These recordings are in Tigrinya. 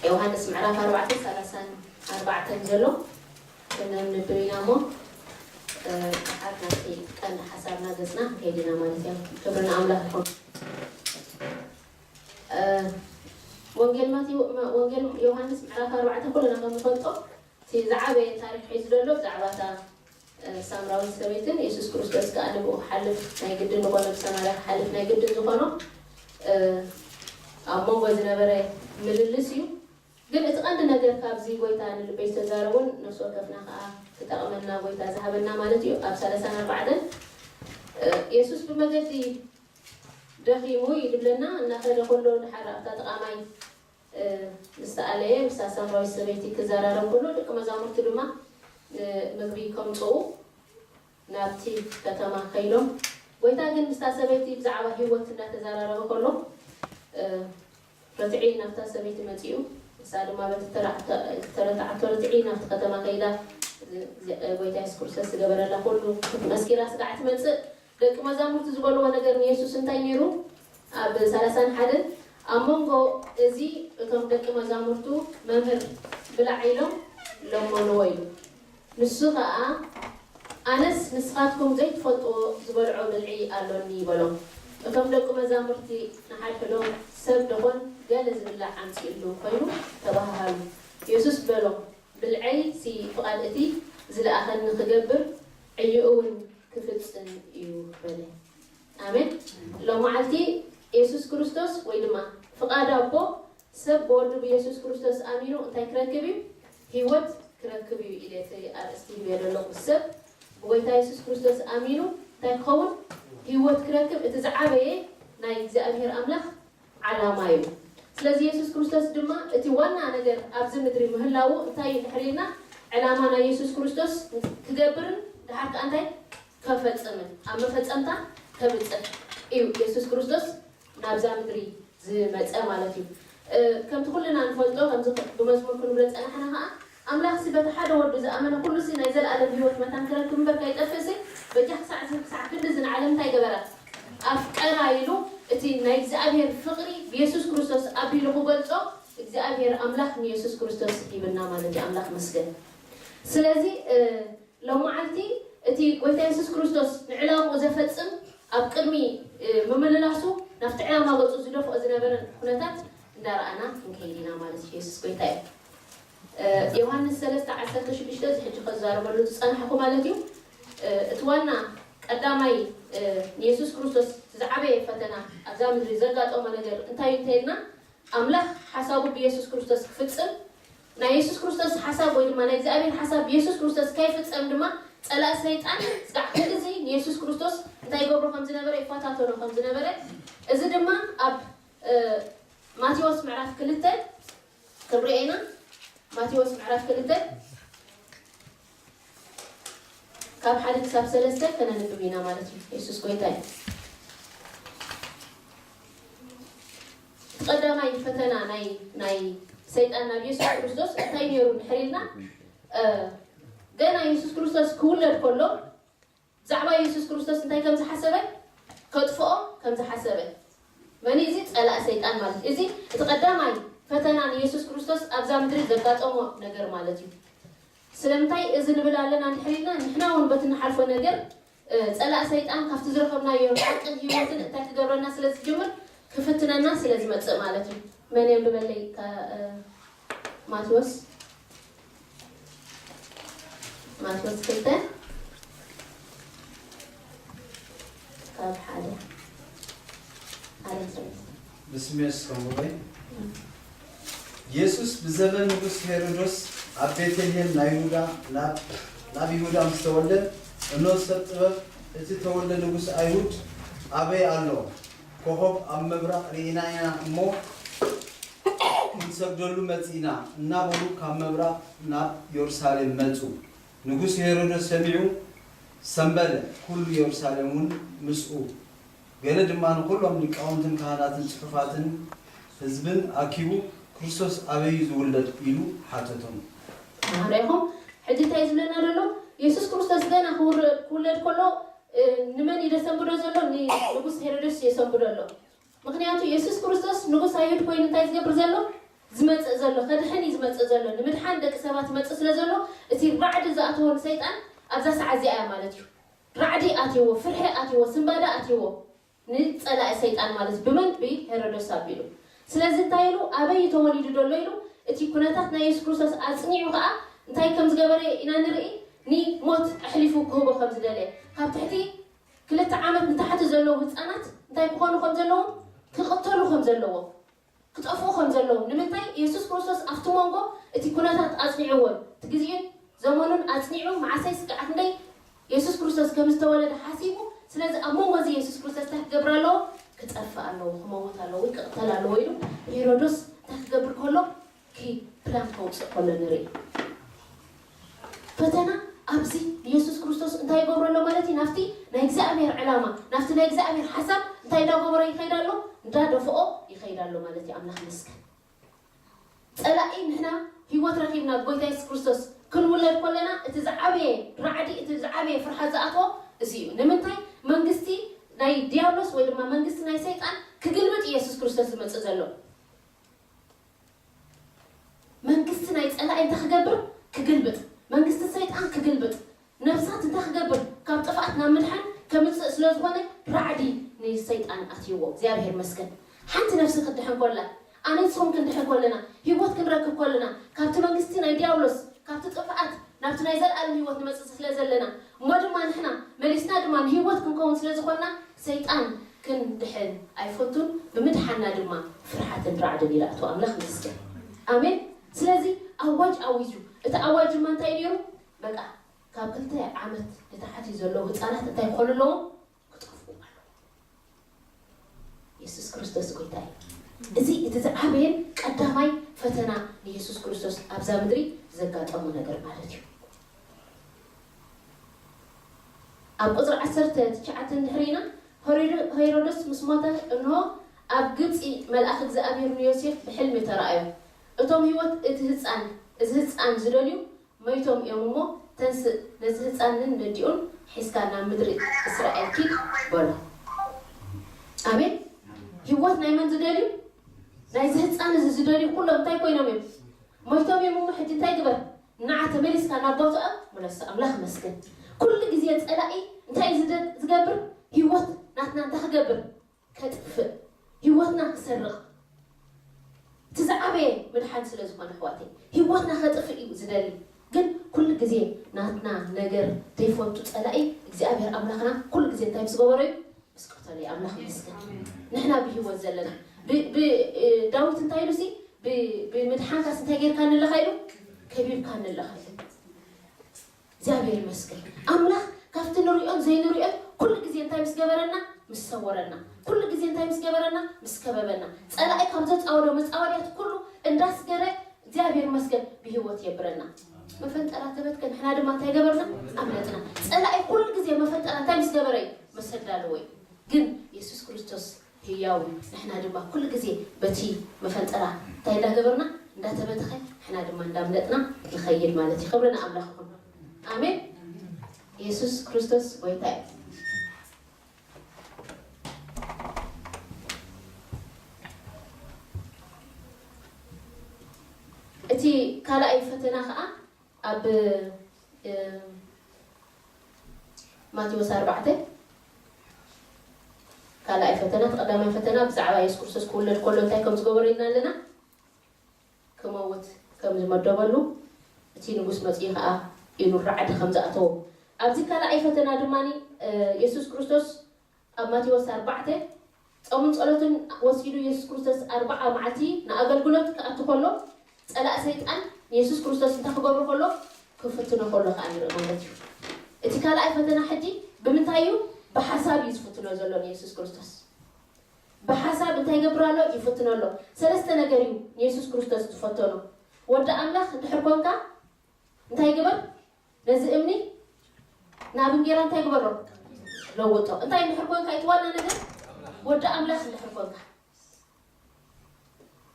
ዮሃንስ ምዕራፍ ኣርባዕተ ሰላሳን ኣርባዕተን ዘሎ ክነንብብ ኢና እሞ፣ እ፣ ብሓር ናብቲ ቀንዲ ሓሳብና ገጽና ክንከይድ ኢና ማለት እዩ። ክብሪ ንኣምላኽ ይኹን። እ፣ ወንጌል ማቴዎ-፣ መ-፣ ወንጌል ዮሃንስ ምዕራፍ ኣርባዕተ ኩልና ከም ንፈልጦ እቲ ዝዓበየ ታሪኽ ሒዙ ዘሎ ብዛዕባ እታ፣ እ፣ ሳምራዊት ሰበይትን የሱስ ክርስቶስ ከኣ ንብኡ ክሓልፍ ናይ ግድን ዝኾኖ፣ ብሰማርያ ክሓልፍ ናይ ግድን ዝኾኖ፣ እ፣ ኣብ መንጎ ዝነበረ ምልልስ እዩ። ግን እቲ ቀንዲ ነገር ካብዚ ጎይታ ንልበይ ዝተዛረቦን ነፍሲ ወከፍና ከኣ ክጠቕመና ጎይታ ዝሃበና ማለት እዩ። ኣብ ሰላሳን ኣርባዕተን፣ እ፣ የሱስ ብመገዲ ደኺሙ እዩ ዝብለና። እናኸደ ከሎ ድሓር ኣብታ ጠቓማይ፣ እ፣ ምስ ተኣለየ ምስታ ሳምራዊት ሰበይቲ ክዘራረብ ከሎ ደቂ መዛሙርቱ ድማ፣ እ፣ ምግቢ ከምጽኡ ናብቲ ከተማ ከይዶም። ጎይታ ግን ምስታ ሰበይቲ ብዛዕባ ህይወት እንዳተዘራረበ ከሎ፣ እ፣ ርትዒ ናብታ ሰበይቲ መጺኡ። ንሳ ድማ በቲ ተራ-፣ እተረትዓቶ ርትዒ ናብቲ ከተማ ከይዳ፣ እ፣ ጎይታ የሱስ ክርስቶስ ዝገበረላ ኩሉ መስኪራ ስጋዕ ትመጽእ። ደቂ መዛሙርቲ ዝበልዎ ነገር ንየሱስ እንታይ ነይሩ? ኣብ ሰላሳን ሓደን ኣብ መንጎ እዚ እቶም ደቂ መዛሙርቱ መምህር ብላዕ ኢሎም ለመንዎ ኢሉ። ንሱ ኸኣ ኣነስ ንስኻትኩም ዘይትፈልጥዎ ዝበልዖ ብልዒ ኣሎኒ በሎም። እቶም ደቂ መዛሙርቲ ንሓድሕዶም ሰብ ደኾን ገለ ዝብላዕ ኣምጺእሉ ኮይኑ ተባሃሃሉ። የሱስ በሎም፣ ብልዐይ ሲ ፍቓድ እቲ ዝለኣኸኒ ክገብር ዕዮኡ እውን ክፍጽም እዩ በለ። ኣሜን። ሎም መዓልቲ የሱስ ክርስቶስ ወይ ድማ ፍቓድ ኣቦ ሰብ ብወዱ ብየሱስ ክርስቶስ ኣሚኑ እንታይ ክረክብ እዩ? ህይወት ክረክብ እዩ ኢለ እቲ ኣርእስቲ ሂበ ዘለኹ። ሰብ ብጎይታ የሱስ ክርስቶስ ኣሚኑ እንታይ ክኸውን? ህይወት ክረክብ። እቲ ዝዓበየ ናይ እግዚኣብሔር ኣምላኽ ዓላማ እዩ። ስለዚ የሱስ ክርስቶስ ድማ እቲ ዋና ነገር ኣብዚ ምድሪ ምህላዉ እንታይ እዩ ድሕር ኢልና ዕላማ ናይ የሱስ ክርስቶስ ክገብርን ድሓር ከኣ እንታይ ከፈጽምን ኣብ መፈጸምታ ከብጽሕ እዩ የሱስ ክርስቶስ ናብዛ ምድሪ ዝመጸ ማለት እዩ። እ፣ ከምቲ ኩልና ንፈልጦ፣ ከምዚ ብመዝሙር ክንብሎ ጸናሕና ከኣ፣ ኣምላኽሲ በቲ ሓደ ወዱ ዝኣመነ ኩሉሲ ናይ ዘለኣለም ህይወት መታን ክረክብ እምበር ከይጠፍእሲ፣ በጃ ክሳዕ እዚ፣ ክሳዕ ክንድዚ ንዓለም እንታይ ገበራ? ኣፍቀራ ኢሉ እቲ ናይ እግዚኣብሔር ፍቕሪ ብየሱስ ክርስቶስ ኣቢሉ ክገልጾ እግዚኣብሔር ኣምላኽ ንየሱስ ክርስቶስ ሂብና ማለት እዩ። ኣምላኽ መስገን። ስለዚ፣ እ፣ ሎም መዓልቲ እቲ ጎይታ የሱስ ክርስቶስ ንዕላምኡ ዘፈጽም ኣብ ቅድሚ፣ እ፣ ምምልላሱ ናብቲ ዕላማ ገጹ ዝደፍኦ ዝነበረ ኩነታት እንዳረኣና ክንከይድ ኢና ማለት እዩ። የሱስ ጎይታ እዩ። እ፣ ዮሃንስ ሰለስተ ዓሰርተ ሽዱሽተ እዚ ሕጂ ከዛረበሉ ዝጸናሕኩ ማለት እዩ። እ፣ እቲ ዋና ቀዳማይ፣ እ፣ ንየሱስ ክርስቶስ ዝዓበየ ፈተና ኣብዛ ምድሪ ዘጋጠሞ ነገር እንታይ እዩ እንተኢልና፣ ኣምላኽ ሓሳቡ ብየሱስ ክርስቶስ ክፍጽም፣ ናይ የሱስ ክርስቶስ ሓሳብ ወይ ድማ ናይ እግዚኣብሔር ሓሳብ ብየሱስ ክርስቶስ ከይፍጸም ድማ ጸላእ ሰይጣን ስጋዕ ክንድዚ ንየሱስ ክርስቶስ እንታይ ይገብሮ ከም ዝነበረ፣ ይፈታተኖ ከም ዝነበረ፣ እዚ ድማ ኣብ፣ እ፣ ማቴዎስ ምዕራፍ ክልተ ክንሪኦ ኢና። ማቴዎስ ምዕራፍ ክልተ ካብ ሓደ ክሳብ ሰለስተ ከነንብብ ኢና ማለት እዩ። የሱስ ጎይታ እዩ። እቲ ቀዳማይ ፈተና ናይ፣ ናይ ሰይጣን ናብ የሱስ ክርስቶስ እንታይ ነይሩ እንድሕር ኢልና፣ እ፣ ገና የሱስ ክርስቶስ ክውለድ ከሎ ብዛዕባ የሱስ ክርስቶስ እንታይ ከም ዝሓሰበ፣ ከጥፍኦ ከም ዝሓሰበ። መን እዩ እዚ? ጸላእ ሰይጣን ማለት እዩ። እዚ እቲ ቀዳማይ ፈተና ንየሱስ ክርስቶስ ኣብዛ ምድሪ ዘጋጠሞ ነገር ማለት እዩ። ስለምንታይ እዚ ንብል ኣለና እንድሕር ኢልና፣ ንሕና እውን በቲ ንሓልፎ ነገር፣ እ፣ ጸላእ ሰይጣን ካብቲ ዝረኸብናዮ ሓቅን ህይወትን እንታይ ክገብረና ስለ ዝጅምር፣ ክፍትነና ስለ ዝመጽእ ማለት እዩ። መን የንብበለይ? ካ-፣ እ፣ ማቴዎስ፣ ማቴዎስ ክልተ ካብ ሓደ፣ ሓደ ሰለስተ። ብስሜስ ከምኡይ የሱስ ብዘበን ንጉስ ሄሮዶስ ኣብ ቤተልሔም ናይ ይሁዳ፣ ናብ፣ ናብ ይሁዳ ምስ ተወልደ፣ እነሆ ሰብ ጥበብ፣ እቲ ተወልደ ንጉስ ኣይሁድ ኣበይ ኣሎ? ኮኾብ ኣብ ምብራቕ ርኢና ኢና እሞ ክንሰግደሉ መጺእና እናበሉ ካብ ምብራቕ ናብ የሩሳሌም መጹ። ንጉስ ሄሮዶስ ሰሚዑ ሰምበለ፣ ኩሉ የሩሳሌም እውን ምስኡ። ገለ ድማ ንኹሎም ሊቃውንትን ካህናትን ጽሑፋትን ህዝብን ኣኪቡ፣ ክርስቶስ ኣበይ እዩ ዝውለድ? ኢሉ ሓተቶም። ተማሃራይኹም ሕጂ እንታይ ዝብለና ዘሎ? የሱስ ክርስቶስ ገና ክውረ-፣ ክውለድ ከሎ፣ እ፣ ንመን እዩ ዘሰንብዶ ዘሎ? ንንጉስ ሄሮዶስ የሰንብዶ ኣሎ። ምኽንያቱ የሱስ ክርስቶስ ንጉስ ኣይሁድ ኮይኑ እንታይ ዝገብር ዘሎ? ዝመጽእ ዘሎ፣ ከድሕን እዩ ዝመጽእ ዘሎ፣ ንምድሓን ደቂ ሰባት ዝመጽእ ስለ ዘሎ፣ እቲ ራዕዲ ዝኣተወ ንሰይጣን ኣብዛ ሰዓት እዚኣ እያ ማለት እዩ። ራዕዲ ኣትይዎ፣ ፍርሒ ኣትይዎ፣ ስንባዳ ኣትይዎ፣ ንጸላኢ ሰይጣን ማለት እዩ። ብመን? ብሄሮዶስ ኣቢሉ። ስለዚ እንታይ ኢሉ? ኣበይ እዩ ተወሊዱ ዘሎ ኢሉ እቲ ኩነታት ናይ የሱስ ክርስቶስ ኣጽኒዑ ከኣ እንታይ ከም ዝገበረ ኢና ንርኢ። ንሞት ኣሕሊፉ ክህቦ ከም ዝደለየ፣ ካብ ትሕቲ ክልተ ዓመት ንታሕቲ ዘለዉ ህጻናት እንታይ ክኾኑ ከም ዘለዎም፣ ክቕተሉ ከም ዘለዎም፣ ክጠፍኡ ከም ዘለዎም። ንምንታይ? የሱስ ክርስቶስ ኣብቲ መንጎ እቲ ኩነታት ኣጽኒዕዎን እቲ ግዜኡን ዘመኑን ኣጽኒዑ፣ መዓሰይ ስግዓት እንደይ የሱስ ክርስቶስ ከም ዝተወለደ ሓሲቡ። ስለዚ ኣብ መንጎ እዚ የሱስ ክርስቶስ እንታይ ክገብር ኣለዎ? ክጠፍእ ኣለዎ፣ ክመውት ኣለዎ ወይ ክቕተል ኣለዎ ኢሉ ሄሮዶስ እንታይ ክገብር ከሎ፣ ኪ ፕላን ከውፅእ ከሎ ንርኢ። ፈተና ኣብዚ ንየሱስ ክርስቶስ እንታይ ይገብሮ ኣሎ ማለት እዩ? ናብቲ ናይ እግዚኣብሔር ዕላማ፣ ናብቲ ናይ እግዚኣብሔር ሓሳብ እንታይ እንዳገበሮ ይኸይድ ኣሎ? እንዳደፍኦ ይኸይድ ኣሎ ማለት እዩ። ኣምላኽ ይመስገን። ጸላኢ ንሕና ህይወት ረኺብና ብጎይታ የሱስ ክርስቶስ ክንውለድ ከለና እቲ ዝዓበየ ራዕዲ፣ እቲ ዝዓበየ ፍርሃት ዝኣትዎ እዚ እዩ። ንምንታይ? መንግስቲ ናይ ዲያብሎስ ወይ ድማ መንግስቲ ናይ ሰይጣን ክግልብጥ እዩ የሱስ ክርስቶስ ዝመጽእ ዘሎ። መንግስቲ ናይ ጸላኢ እንታይ ክገብር? ክግልብጥ። መንግስቲ ሰይጣን ክግልብጥ። ነፍሳት እንታይ ክገብር? ካብ ጥፍኣት ናብ ምድሓን ከምጽእ ስለ ዝኾነ ራዕዲ ንሰይጣን ኣትይዎ። እግዚኣብሔር ይመስገን። ሓንቲ ነፍሲ ክትድሕን ከላ፣ ኣነ ንስኹም ክንድሕን ከለና፣ ህይወት ክንረክብ ከለና፣ ካብቲ መንግስቲ ናይ ዲያብሎስ፣ ካብቲ ጥፍኣት ናብቲ ናይ ዘለኣለም ህይወት ንመጽእ ስለ ዘለና፣ እሞ ድማ ንሕና መሊስና ድማ ንህይወት ክንከውን ስለ ዝኾንና፣ ሰይጣን ክንድሕን ኣይፈቱን፣ ብምድሓንና ድማ ፍርሓትን ራዕድን ይልኣቶ። ኣምላኽ ይመስገን። ኣሜን። ስለዚ ኣዋጅ ኣዊጁ። እቲ ኣዋጅ ድማ እንታይ ነይሩ? በቃ ካብ ክልተ ዓመት ንታሕቲ ዘለዉ ህፃናት እንታይ ክኾኑ ኣለዎም? ክጠፍኡ ኣለዎም። የሱስ ክርስቶስ ጎይታ እዩ። እዚ እቲ ዝዓበየን ቀዳማይ ፈተና ንየሱስ ክርስቶስ ኣብዛ ምድሪ ዘጋጠሞ ነገር ማለት እዩ። ኣብ ቁፅሪ ዓሰርተ ትሽዓተ እንድሕር ኢና፣ ሄሮዶ-፣ ሄሮድስ ምስ ሞተ፣ እንሆ፣ ኣብ ግብፂ መልኣኽ እግዚኣብሔር ንዮሴፍ ብሕልሚ ተራእዮ። እቶም ህይወት እቲ ህፃን፣ እዚ ህፃን ዝደልዩ መይቶም እዮም እሞ፣ ተንስእ፣ ነዚ ህፃንን ነዲኡን ሒዝካ ናብ ምድሪ እስራኤል ኪድ በሎ። ኣሜን። ህይወት ናይ መን ዝደልዩ? ናይዚ ህፃን እዚ ዝደልዩ ኩሎም እንታይ ኮይኖም እዮም? መይቶም እዮም እሞ፣ ሕጂ እንታይ ግበር? ንዓ ተመሊስካ ናብ ቦትኦም ምለሶ። ኣምላኽ ይመስገን። ኩሉ ግዜ ጸላኢ እንታይ እዩ ዝደ-፣ ዝገብር? ህይወት ናትና እንታይ ክገብር? ከጥፍእ፣ ህይወትና ክሰርቕ። እቲ ዝዓበየ ምድሓን ስለ ዝኾነ፣ ኣሕዋተይ፣ ህይወትና ከጥፍእ እዩ ዝደሊ። ግን ኩሉ ግዜ ናትና ነገር ዘይፈቱ ጸላኢ እግዚኣብሔር ኣምላኽና ኩሉ ግዜ እንታይ ምስ ገበሮ እዩ? ምስ ቀተሎ እዩ። ኣምላኽ ይመስገን። ንሕና ብህይወት ዘለና። ብ-፣ ብ-፣ እ፣ ዳዊት እንታይ ኢሉ ሲ? ብ-፣ ብምድሓንካስ እንታይ ጌርካኒ ኣለኻ ኢሉ? ከቢብካኒ ኣለኻ ኢሉ። እግዚኣብሔር ይመስገን። ኣምላኽ ካብቲ ንሪኦን ዘይንሪኦን ኩሉ ግዜ እንታይ ምስ ገበረና? ምስ ሰወረና። ኩሉ ግዜ እንታይ ምስ ገበረና? ምስ ከበበና። ጸላኢ ካብ ዘጻወዶ መጻወድያት ኩሉ እንዳስገረ እግዚኣብሔር ይመስገን ብህይወት የብረና። መፈንጠራ ተበትከ፣ ንሕና ድማ እንታይ ገበርና? ኣምለጥና። ጸላኢ ኩሉ ግዜ መፈንጠራ እንታይ ምስ ገበረ እዩ? ምስ ኣዳለወ እዩ። ግን የሱስ ክርስቶስ ህያው እዩ። ንሕና ድማ ኩሉ ግዜ በቲ መፈንጠራ እንታይ እንዳገበርና? እንዳተበተኸ፣ ንሕና ድማ እንዳምለጥና ንኸይድ ማለት እዩ። ክብሪ ንኣምላኽ ይኹን። ኣሜን። የሱስ ክርስቶስ ጎይታ እዩ። እቲ ካልኣይ ፈተና ኸዓ ኣብ፣ እ፣ ማቴዎስ ኣርባዕተ ካልኣይ ፈተና፣ እቲ ቀዳማይ ፈተና ብዛዕባ የሱስ ክርስቶስ ክውለድ ከሎ እንታይ ከም ዝገበሮ ኢልና ኣለና? ክመውት ከም ዝመደበሉ፣ እቲ ንጉስ መጺኡ ኸዓ ኢሉ ራዕዲ ከም ዝኣተዎ። ኣብዚ ካልኣይ ፈተና ድማ፣ እ፣ የሱስ ክርስቶስ ኣብ ማቴዎስ ኣርባዕተ ጾምን ጸሎትን ወሲዱ የሱስ ክርስቶስ ኣርብዓ መዓልቲ ንኣገልግሎት ክኣቱ ከሎ፣ ጸላኢ ሰይጣን ንየሱስ ክርስቶስ እንታይ ክገብሮ ከሎ? ክፍትኖ ከሎ ከኣ ንርኢ ማለት እዩ። እቲ ካልኣይ ፈተና ሕጂ ብምንታይ እዩ? ብሓሳብ እዩ ዝፍትኖ ዘሎ ንየሱስ ክርስቶስ። ብሓሳብ እንታይ ይገብር ኣሎ? ይፍትኖ ኣሎ። ሰለስተ ነገር እዩ ንየሱስ ክርስቶስ ዝፈተኖ። ወዲ ኣምላኽ እንድሕር ኮንካ እንታይ ግበር? ነዚ እምኒ ናብ እንጌራ እንታይ ግበሮ? ለውጦ። እንታይ እንድሕር ኮንካ? እቲ ዋና ነገር ወዲ ኣምላኽ እንድሕር ኮንካ።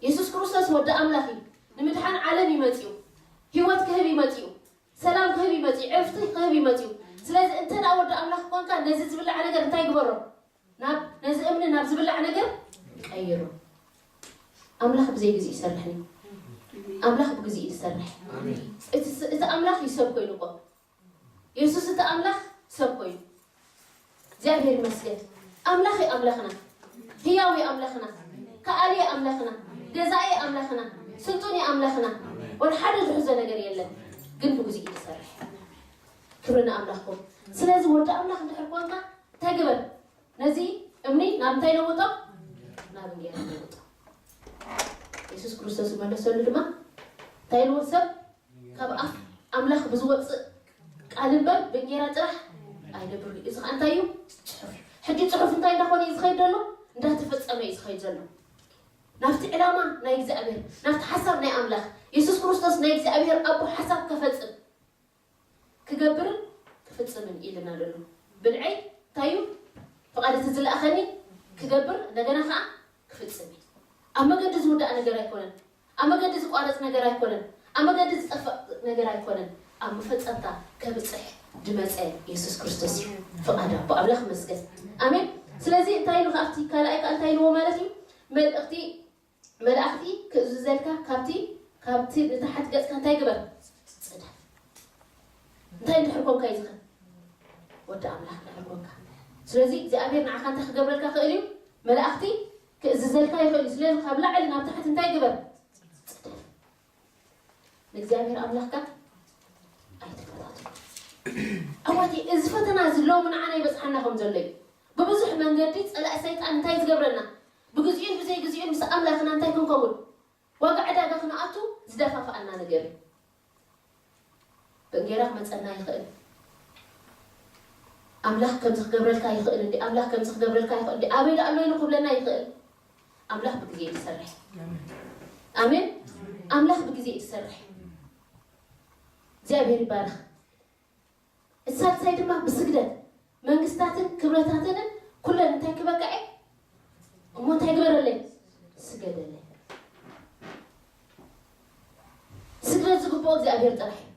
የሱስ ክርስቶስ ወዲ ኣምላኽ እዩ። ንምድሓን ዓለም እዩ መጺኡ። ህይወት ክህብ እዩ መጺኡ። ሰላም ክህብ እዩ መጺኡ። ዕርፍቲ ክህብ እዩ መጺኡ። ስለዚ እንተ ደኣ ወዲ ኣምላኽ ኮንካ፣ ነዚ ዝብላዕ ነገር እንታይ ግበሮ? ናብ፣ ነዚ እምኒ ናብ ዝብላዕ ነገር ቀይሮ። ኣምላኽ ብዘይ ግዜ ይሰርሕ እዩ። ኣምላኽ ብግዜ እዩ ዝሰርሕ። እቲ ስ- እቲ ኣምላኽ እዩ ሰብ ኮይኑ እኮ። የሱስ እቲ ኣምላኽ ሰብ ኮይኑ። እግዚኣብሔር ይመስገን። ኣምላኽ እዩ ኣምላኽና። ህያው እዩ ኣምላኽና። ከኣሊ እዩ ኣምላኽና። ገዛኢ እዩ ኣምላኽና። ስልጡን እዩ ኣምላኽና። ወላ ሓደ ዝሕዞ ነገር የለን። ግን ብግዜ እዩ ዝሰርሕ። ክብሪ ንኣምላኽኩም። ስለዚ ወዲ ኣምላኽ እንድሕር ኮንካ እንታይ ግበር? ነዚ እምኒ ናብ እንታይ ለውጦ? ናብ እንጌራ ለውጦ። የሱስ ክርስቶስ ዝመለሰሉ ድማ እንታይ ኢልዎ? ሰብ ካብ ኣፍ ኣምላኽ ብዝወፅእ ቃል እምበር ብእንጌራ ጥራሕ ኣይነብር እዩ። እዚ ከዓ እንታይ እዩ? ፅሑፍ እዩ። ሕጂ ፅሑፍ እንታይ እንዳኾነ እዩ ዝኸይድ ዘሎ? እንዳተፈጸመ እዩ ዝኸይድ ዘሎ። ናብቲ ዕላማ ናይ እግዚኣብሔር፣ ናብቲ ሓሳብ ናይ ኣምላኽ፣ የሱስ ክርስቶስ ናይ እግዚኣብሔር ኣቦ ሓሳብ ከፈጽም ክገብርን ክፍጽምን ኢልና ዘሎ። ብልዐይ እንታይ እዩ? ፍቓድ እቲ ዝለኣኸኒ ክገብር፣ እንደገና ከዓ ክፍጽም እዩ። ኣብ መገዲ ዝውዳእ ነገር ኣይኮነን። ኣብ መገዲ ዝቋረጽ ነገር ኣይኮነን። ኣብ መገዲ ዝጠፍእ ነገር ኣይኮነን። ኣብ መፈጸምታ ከብጽሕ ድመጸ የሱስ ክርስቶስ እዩ። ፍቓድ ኣቦ ኣምላኽ መስገን። ኣሜን። ስለዚ እንታይ ኢሉ ካብቲ ካልኣይ ከዓ እንታይ ኢልዎ ማለት እዩ? መልእኽቲ መላእኽቲ ክእዝዘልካ ካብቲ ካብቲ ንታሕት ገጽካ እንታይ ግበር? ጽደፍ። እንታይ እንድሕር ኮንካ እዩ ዝኸን? ወዲ ኣምላኽ እንድሕር ኮንካ። ስለዚ እግዚኣብሔር ንዓኻ እንታይ ክገብረልካ ክእል እዩ? መላእኽቲ ክእዝዘልካ ይኽእል እዩ። ስለዚ ካብ ላዕሊ ናብ ታሕቲ እንታይ ግበር? ጽደፍ። ንእግዚኣብሔር ኣምላኽካ ኣይትፈታትኖ። ኣሕዋተይ፣ እዚ ፈተና እዚ ሎሚ ንዓና ይበጽሓና ከም ዘሎ እዩ። ብብዙሕ መንገዲ ጸላኢ ሰይጣን እንታይ ዝገብረና? ብግዚኡን ብዘይግዚኡን ምስ ኣምላኽና እንታይ ክንከውን? ዋጋ ዕዳጋ ክንኣቱ ዝደፋፍኣና ነገር እዩ። ብእንጌራ ክመጸና ይኽእል። ኣምላኽ ከምዚ ክገብረልካ ይኽእል እንዲ፣ ኣምላኽ ከምዚ ክገብረልካ ይኽእል እንዲ፣ ኣበይ ደኣ ኣሎ ኢሉ ክብለና ይኽእል። ኣምላኽ ብግዜ እዩ ዝሰርሕ። ኣሜን። ኣምላኽ ብግዜ እዩ ዝሰርሕ። እግዚኣብሔር ይባረኽ። እቲ ሳልሳይ ድማ ብስግደት መንግስታትን ክብረታትንን ኩለን እንታይ ክበቃ እየ? እሞ እንታይ ግበረለይ? ስገደለይ። ስግደት ዝግብኦ እግዚኣብሔር ጥራሕ እዩ።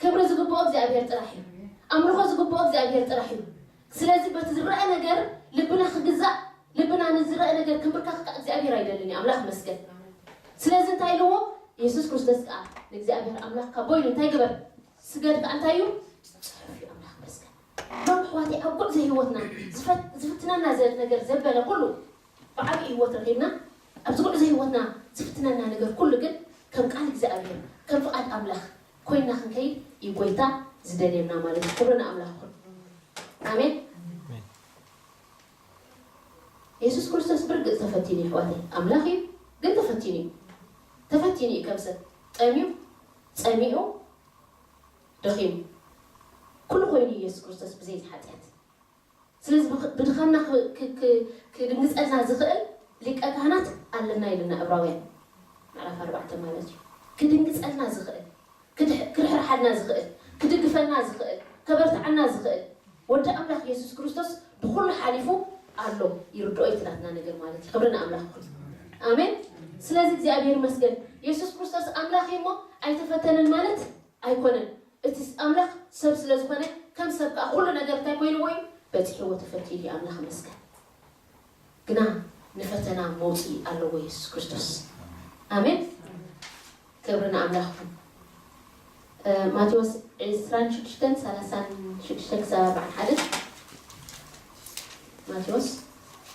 ክብሪ ዝግብኦ እግዚኣብሔር ጥራሕ እዩ። ኣምልኾ ዝግብኦ እግዚኣብሔር ጥራሕ እዩ። ስለዚ በቲ ዝረአ ነገር ልብና ክግዛእ፣ ልብና ንዝረአ ነገር ክምርካኽ ከዓ እግዚኣብሔር ኣይደልን እዩ። ኣምላኽ መስገን። ስለዚ እንታይ ኢልዎ? የሱስ ክርስቶስ ከዓ ንእግዚኣብሔር ኣምላኽ ካብ በይኑ እንታይ ግበር? ስገድ ከዓ እንታይ እዩ? ጽሑፍ እዩ። ኣምላኽ መስገን። ሎም ኣሕዋተይ ኣብ ጉዕዞ ህይወትና ዝፈት- ዝፍትነና ዘ- ነገር ዘበለ ኩሉ ብዓብዪ ህይወት ረኺብና ኣብዚ ጉዕዞ ህይወትና ዝፍትነና ነገር ኩሉ ግን ከም ቃል እግዚኣብሔር ከም ፍቓድ ኣምላኽ ኮይና ክንከይድ እዩ ጎይታ ዝደልየና ማለት እዩ። ክብሪ ንኣምላኽ ይኹን። ኣሜን። የሱስ ክርስቶስ ብርግጽ ተፈቲኑ እዩ ኣሕዋተይ። ኣምላኽ እዩ ግን ተፈቲኑ እዩ። ተፈቲኑ እዩ ከም ሰብ ጠምዩ ጸሚኡ ደኺሙ ኩሉ ኮይኑ እዩ የሱስ ክርስቶስ ብዘይ ሓጢኣት። ስለዚ ብኽ- ብድኻምና ክ- ክ- ክ- ክድንግጸልና ዝኽእል ሊቀ ካህናት ኣለና ኢልና ዕብራውያን ምዕራፍ ኣርባዕተ ማለት እዩ። ክድንግጸልና ዝኽእል ክድሕ- ክርሕርሓልና ዝኽእል ክድግፈና ዝኽእል ከበርትዓና ዝኽእል ወዲ ኣምላኽ የሱስ ክርስቶስ ብኹሉ ሓሊፉ ኣሎ። ይርድኦ እዩ እቲ ናትና ነገር ማለት እዩ። ክብሪ ንኣምላኽ ይኹን። ኣሜን። ስለዚ እግዚኣብሔር ይመስገን። የሱስ ክርስቶስ ኣምላኽ እዩ እሞ ኣይተፈተነን ማለት ኣይኮነን። እቲ ኣምላኽ ሰብ ስለ ዝኾነ ከም ሰብ ከዓ ኩሉ ነገር እንታይ ኮይንዎ እዩ? በፂሕዎ ተፈትዩ እዩ። ኣምላኽ ይመስገን። ግና ንፈተና መውፅኢ ኣለዎ የሱስ ክርስቶስ። ኣሜን። ክብሪ ንኣምላኽ ይኹን። ማቴዎስ ዕስራን ሽዱሽተን ሰላሳን ሽዱሽተን ክሳብ ኣርባዓን ሓደን። ማቴዎስ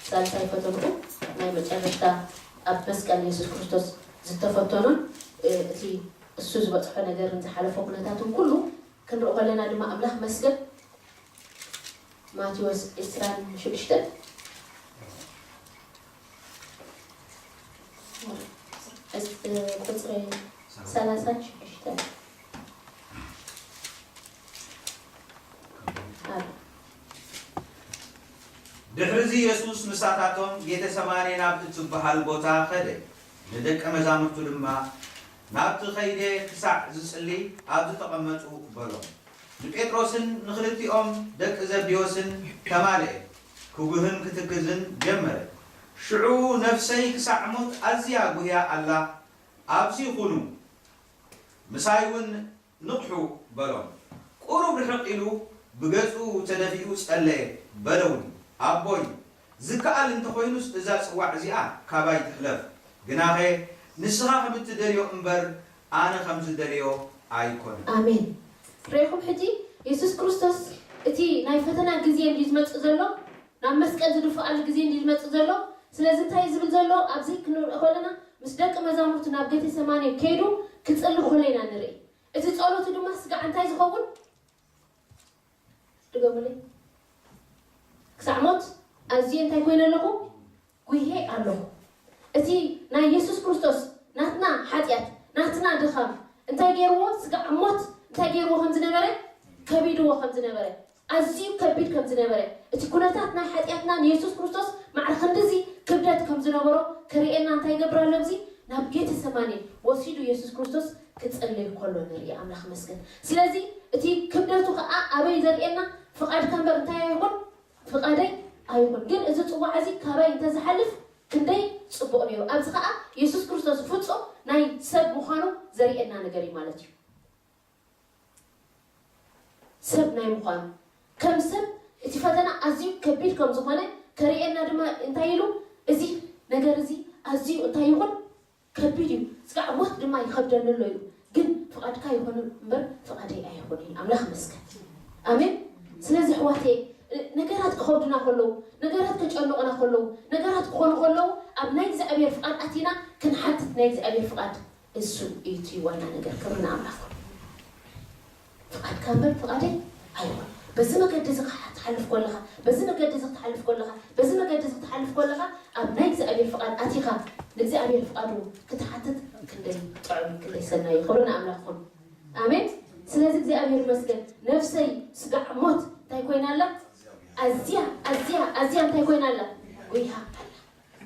ሳልሳይ ፈተንኡ ናይ መጨረሽታ ኣብ መስቀል የሱስ ክርስቶስ ዝተፈተኖን እቲ እሱ ዝበፅሖ ነገርን ዝሓለፎ ኩነታትን ኩሉ ክንርኢ ከለና ድማ ኣምላኽ መስገን። ማቴዎስ ዕስራን ሽዱሽተን ቁፅሪ ሰላሳን ሽዱሽተን። ድሕርዚ የሱስ ምሳታቶም ጌተሰማኔ ናብ እትበሃል ቦታ ኸደ። ንደቀ መዛሙርቱ ድማ፣ ናብቲ ኸይደ ክሳዕ ዝጽሊ ኣብዚ ተቐመጡ በሎም። ንጴጥሮስን ንኽልቲኦም ደቂ ዘብዴዎስን ተማልኤ፣ ክጉህን ክትክዝን ጀመረ። ሽዑ፣ ነፍሰይ ክሳዕ ሞት ኣዝያ ጉህያ ኣላ፣ ኣብዚ ኹኑ፣ ምሳይ እውን ንቕሑ በሎም። ቁሩብ ርሕቕ ኢሉ ብገጹ ተደፊኡ ጸለየ፣ በለ እውን፣ ኣቦይ፣ ዝከኣል እንተ ኾይኑስ እዛ ጽዋዕ እዚኣ ካባይ ትሕለፍ፣ ግናኸ ንስኻ ከም እትደልዮ እምበር ኣነ ከም ዝደልዮ ኣይኮነን። ኣሜን። ርኢኹም፣ ሕጂ የሱስ ክርስቶስ እቲ ናይ ፈተና ግዜ እንዲ ዝመጽእ ዘሎ፣ ናብ መስቀል ዝድፍኣሉ ግዜ እንዲ ዝመጽእ ዘሎ። ስለዚ እንታይ ዝብል ዘሎ ኣብዚ ክንርኢ ከለና፣ ምስ ደቂ መዛሙርቱ ናብ ጌቴሰማኔ ከይዱ ክጽሊ ከሎ ኢና ንርኢ። እቲ ጸሎቱ ድማ ስጋዕ እንታይ ዝኸውን? ድገሙለይ። ክሳዕ ሞት ኣዝየ እንታይ ኮይነ ኣለኹ? ጉሄ ኣለኹ። እቲ ናይ የሱስ ክርስቶስ ናትና ሓጢኣት፣ ናትና ድኻም እንታይ ገይርዎ? ስጋዕ ሞት እንታይ ገይርዎ ከም ዝነበረ? ከቢድዎ ከም ዝነበረ፣ ኣዝዩ ከቢድ ከም ዝነበረ፣ እቲ ኩነታት ናይ ሓጢኣትና ንየሱስ ክርስቶስ ማዕረ ክንድዚ ክብደት ከም ዝነበሮ ከርእየና እንታይ ይገብር ኣሎ? ኣብዚ ናብ ጌተሰማኒ ወሲዱ የሱስ ክርስቶስ ክጽልይ ከሎ ንርኢ። ኣምላኽ ይመስገን። ስለዚ እቲ ክብደቱ ኸኣ ኣበይ ዘርእየና? ፍቓድካ እምበር እንታይ ኣይኹን፣ ፍቓደይ ኣይኹን። ግን እዚ ጽዋዕ እዚ ካባይ እንተዝሓልፍ ክንደይ ጽቡቕ ነይሩ። ኣብዚ ኸኣ የሱስ ክርስቶስ ፍጹም ናይ ሰብ ምዃኑ ዘርእየና ነገር እዩ ማለት እዩ። ሰብ ናይ ምዃኑ፣ ከም ሰብ እቲ ፈተና ኣዝዩ ከቢድ ከም ዝኾነ ከርእየና ድማ እንታይ ኢሉ? እዚ ነገር እዚ ኣዝዩ እንታይ ይኹን? ከቢድ እዩ። ስጋዕ ሞት ድማ ይኸብደኒ ኣሎ ኢሉ። ግን ፍቓድካ ይኹን እምበር ፍቓደይ ኣይኹን ኢሉ። ኣምላኽ ይመስገን። ኣሜን። ስለዚ ኣሕዋተይ፣ ነገራት ክኸብዱና ከለዉ፣ ነገራት ከጨንቑና ከለዉ፣ ነገራት ክኾኑ ከለዉ ኣብ ናይ እግዚኣብሔር ፍቓድ ኣቲና ክንሓትት ናይ እግዚኣብሔር ፍቓድ እሱ እዩ እቲ ዋና ነገር። ክብሪ ንኣምላኽ ይኹን። ፍቓድካ እምበር ፍቓደይ ኣይኹን። በዚ መገዲ እዚ ክትሓልፍ ከለኻ፣ በዚ መገዲ እዚ ክትሓልፍ ከለኻ፣ በዚ መገዲ እዚ ክትሓልፍ ከለኻ ኣብ ናይ እግዚኣብሔር ፍቓድ ኣቲኻ ንእግዚኣብሔር ፍቓዱ ክትሓትት ክንደይ ጥዑም፣ ክንደይ ሰናይ እዩ። ክብሪ ንኣምላኽ ይኹን። ኣሜን። ስለዚ እግዚኣብሔር ይመስገን። ነፍሰይ ስጋዕ ሞት እንታይ ኮይና ኣላ? ኣዝያ ኣዝያ ኣዝያ እንታይ ኮይና ኣላ? ጎይሃ ኣላ።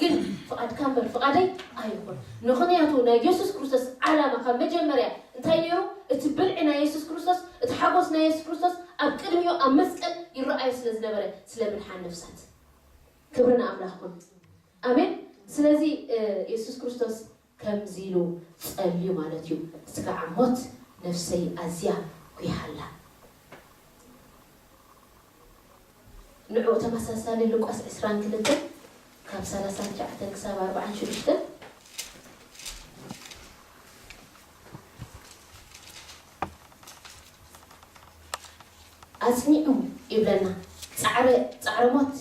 ግን ፍቓድካ እምበር ፍቓደይ ኣይኹን። ምኽንያቱ ናይ የሱስ ክርስቶስ ዓላማ ካብ መጀመርያ እንታይ ነይሩ? እቲ ብልዒ ናይ የሱስ ክርስቶስ፣ እቲ ሓጎስ ናይ የሱስ ክርስቶስ ኣብ ቅድሚኡ ኣብ መስቀል ይረኣዮ ስለ ዝነበረ፣ ስለ ምድሓን ነፍሳት። ክብሪ ንኣምላኽ ይኹን። ኣሜን። ስለዚ የሱስ ክርስቶስ ከምዚ ኢሉ ጸልዩ ማለት እዩ። ስጋዕ ሞት ነፍሰይ ኣዝያ ጒሃላ። ንዑ ተመሳሳሊ ሉቃስ ዕስራን ክልተን ካብ ሰላሳን ትሽዓተን ክሳብ ኣርባዓን ሽዱሽተን። ኣጽኒዑ ይብለና። ጻዕረ ጻዕረ ሞት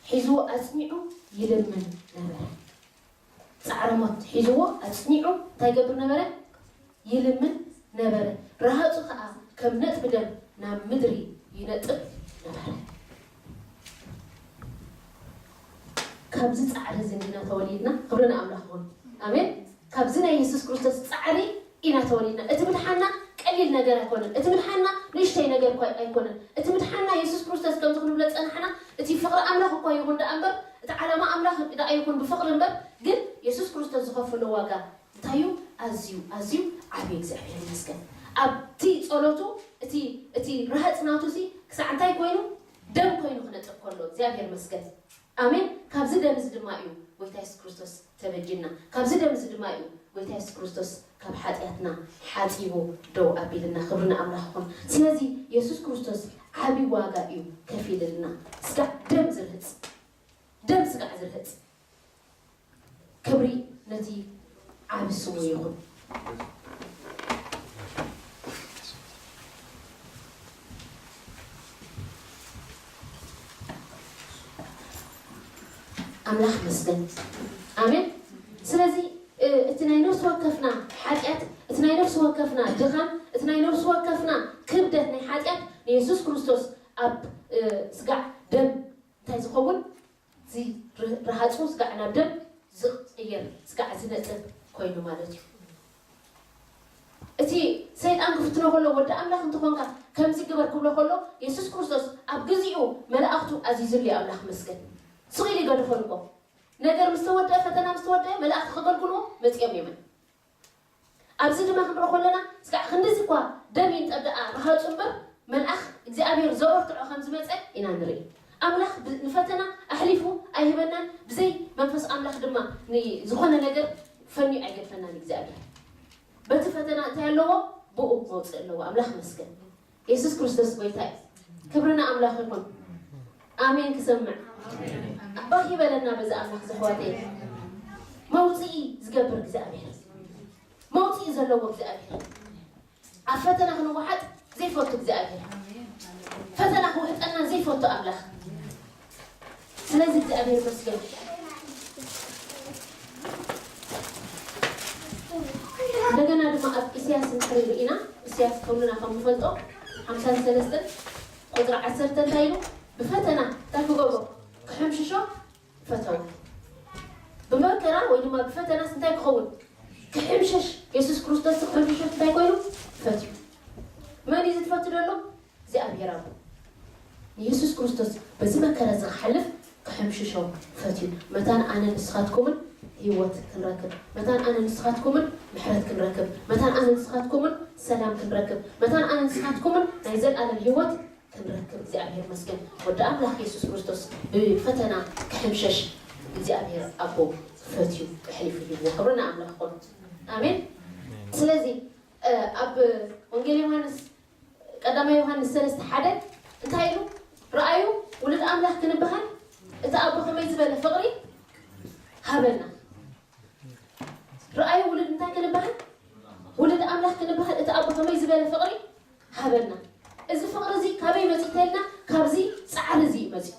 ሒዝዎ ኣጽኒዑ ይልምን ነበረ። ጻዕረ ሞት ሒዝዎ ኣጽኒዑ እንታይ ይገብር ነበረ? ይልምን ነበረ። ረሃጹ ኸኣ ከም ነጥቢ ደም ናብ ምድሪ ይነጥብ ነበረ። ካብዚ ጻዕሪ እዚ እንዲና ተወሊድና። ክብሪ ንኣምላኽ ይኹን። ኣሜን። ካብዚ ናይ የሱስ ክርስቶስ ጻዕሪ ኢና ተወሊድና። እቲ ምድሓና ቀሊል ነገር ኣይኮነን። እቲ ምድሓና ንእሽተይ ነገር እኳ ኣይኮነን። እቲ ምድሓና የሱስ ክርስቶስ ከምዚ ክንብሎ ዝጸናሕና፣ እቲ ፍቕሪ ኣምላኽ እኳ ይኹን ደኣ እምበር፣ እቲ ዓላማ ኣምላኽ ደኣ ይኹን ብፍቕሪ እምበር፣ ግን የሱስ ክርስቶስ ዝኸፈሎ ዋጋ እንታይ እዩ? ኣዝዩ ኣዝዩ ዓብዪ። እግዚኣብሔር ይመስገን። ኣብቲ ጸሎቱ እቲ እቲ ረሃጽ ናቱ እዚ ክሳዕ እንታይ ኮይኑ? ደም ኮይኑ ክነጥብ ከሎ እግዚኣብሔር ይመስገን። ኣሜን። ካብዚ ደም እዚ ድማ እዩ ጎይታ የሱስ ክርስቶስ ተበጅና። ካብዚ ደም እዚ ድማ እዩ ጎይታ የሱስ ክርስቶስ ካብ ሓጢኣትና ሓጺቡ ደው ኣቢልና። ክብሪ ንኣምላኽ ይኹን። ስለዚ የሱስ ክርስቶስ ዓቢ ዋጋ እዩ ከፊልልና። ስጋዕ ደም ዝርህጽ፣ ደም ስጋዕ ዝርህጽ። ክብሪ ነቲ ዓቢ ስሙ ይኹን። ኣምላኽ ይመስገን። ኣሜን። ስለዚ እቲ ናይ ነፍሲ ወከፍና ሓጢኣት፣ እቲ ናይ ነፍሲ ወከፍና ድኻም፣ እቲ ናይ ነፍሲ ወከፍና ክብደት ናይ ሓጢኣት ንየሱስ ክርስቶስ ኣብ ስጋዕ ደም እንታይ ዝኸውን? እዚ ረሃፁ ስጋዕ ናብ ደም ዝቕየር፣ ስጋዕ ዝነፅር ኮይኑ ማለት እዩ። እቲ ሰይጣን ክፍትኖ ከሎ ወዲ ኣምላኽ እንተኾንካ ከምዚ ግበር ክብሎ ከሎ የሱስ ክርስቶስ ኣብ ግዚኡ መላእኽቱ ኣዚዙሉ እዩ። ኣምላኽ መስገን ስቕ ኢሉ ይገድፎ እኮ። ነገር ምስ ተወደአ፣ ፈተና ምስ ተወደአ መላእኽቲ ከገልግልዎ መፂኦም እዮም። ኣብዚ ድማ ክንርኢ ከለና ስጋዕ ክንድዚ እኳ ደም ይንጠብ ደኣ ረሃፁ እምበር መልኣኽ እግዚኣብሔር ዘበርትዖ ከም ዝመፀ ኢና ንርኢ። ኣምላኽ ንፈተና ኣሕሊፉ ኣይህበናን፣ ብዘይ መንፈስ ኣምላኽ ድማ ዝኾነ ነገር ፈንዩ ኣይገድፈናን እግዚኣብሔር። በቲ ፈተና እንታይ ኣለዎ? ብኡ መውፅእ ኣለዎ። ኣምላኽ መስገን። የሱስ ክርስቶስ ጎይታ እዩ። ክብሪ ንኣምላኽ ይኹን። ኣሜን። ክሰምዕ ባህ ይበለና በዚ ኣምላኽ ዘሕዋተይ። መውፅኢ ዝገብር እግዚኣብሔር፣ መውፅኢ ዘለዎ እግዚኣብሔር። ኣብ ፈተና ክንወሓጥ ዘይፈቱ እግዚኣብሔር፣ ፈተና ክውሕጠና ዘይፈቱ ኣምላኽ። ስለዚ እግዚኣብሔር ይመስገን። እንደገና ድማ ኣብ ኢሳያስ እንድሕር ርኢና፣ ኢሳያስ ኩልና ከም ንፈልጦ ሓምሳን ሰለስተን ቁፅሪ ዓሰርተ እንታይ ኢሉ? ብፈተና እንታይ ክገብሮ? ክሕምሽሾ ፈተወ። ብመከራ ወይ ድማ ብፈተናስ እንታይ ክኸውን? ክሕምሸሽ። የሱስ ክርስቶስ ክሕምሸሽ እንታይ ኮይኑ? ፈትዩ። መን እዩ ዝፈቱ ዘሎ? እግዚኣብሔር ኣቦ። ንየሱስ ክርስቶስ በዚ መከራ እዚ ክሓልፍ ክሕምሽሾ ፈትዩ። መታን ኣነ ንስኻትኩምን ህይወት ክንረክብ፣ መታን ኣነ ንስኻትኩምን ምሕረት ክንረክብ፣ መታን ኣነ ንስኻትኩምን ሰላም ክንረክብ፣ መታን ኣነ ንስኻትኩምን ናይ ዘለኣለም ህይወት ክንረክብ እግዚኣብሔር መስገን። ወዲ ኣምላኽ የሱስ ክርስቶስ ብፈተና ክሕምሸሽ እግዚኣብሔር ኣቦ ፈትዩ ኣሕሊፉ ሂብዎ። ክብሪ ንኣምላኽ ይኹን። ኣሜን። ስለዚ ኣብ ወንጌል ዮሃንስ ቀዳማይ ዮሃንስ ሰለስተ ሓደ እንታይ ኢሉ? ረኣዩ፣ ውሉድ ኣምላኽ ክንበሃል እቲ ኣቦ ከመይ ዝበለ ፍቕሪ ሃበና። ረኣዩ፣ ውሉድ እንታይ ክንበሃል? ውሉድ ኣምላኽ ክንበሃል እቲ ኣቦ ከመይ ዝበለ ፍቕሪ ሃበና። እዚ ፍቕሪ እዚ ካበይ መፂኡ ተልና? ካብዚ ፃዕሪ እዚ እዩ መፂኡ።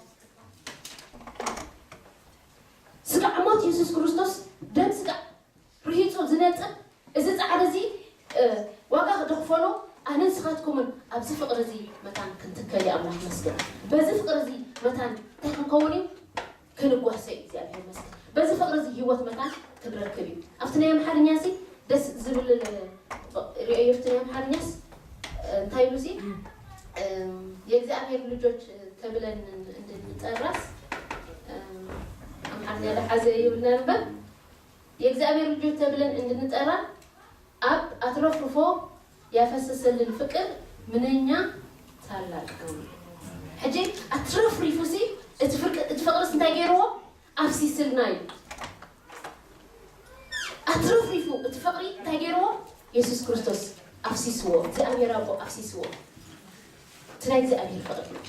ስጋዕ ሞት የሱስ ክርስቶስ ደም ስጋዕ ርሂፁ ዝነፅእ እዚ ፃዕሪ እዚ ዋጋ ክደኽፈሎ ኣነ ንስኻትኩምን ኣብዚ ፍቕሪ እዚ መታን ክንትከል እዩ። ኣምላኽ መስገን። በዚ ፍቕሪ እዚ መታን እንታይ ክንከውን እዩ? ክንጓሰ እዩ። እግዚኣብሔር መስገን። በዚ ፍቕሪ እዚ ህይወት መታን ክንረክብ እዩ። ኣብቲ ናይ ኣምሓርኛ ሲ ደስ ዝብል ርእዮ ኣብቲ ናይ ኣምሓርኛስ እንታይ ኢሉ ሲ የእግዚኣብሔር ልጆች ተብለን እንድንጠራስ ኣምሓርኛ ደሓዘ ይብልና እምበር የእግዚኣብሔር ልጆች ተብለን እንድንጠራ ኣብ ኣትረፍርፎ ያፈሰሰልን ፍቅር ምንኛ ታላቅ ነው። ሕጂ ኣትረፍሪፉ ሲ እቲ ፍቅርስ እንታይ ገይርዎ? ኣፍሲስልና እዩ። ኣትረፍሪፉ እቲ ፍቅሪ እንታይ ገይርዎ? የሱስ ክርስቶስ ኣፍሲስዎ። እግዚኣብሔር ኣቦ ኣፍሲስዎ። እቲ ናይ እግዚኣብሔር ፍቅሪ ነው።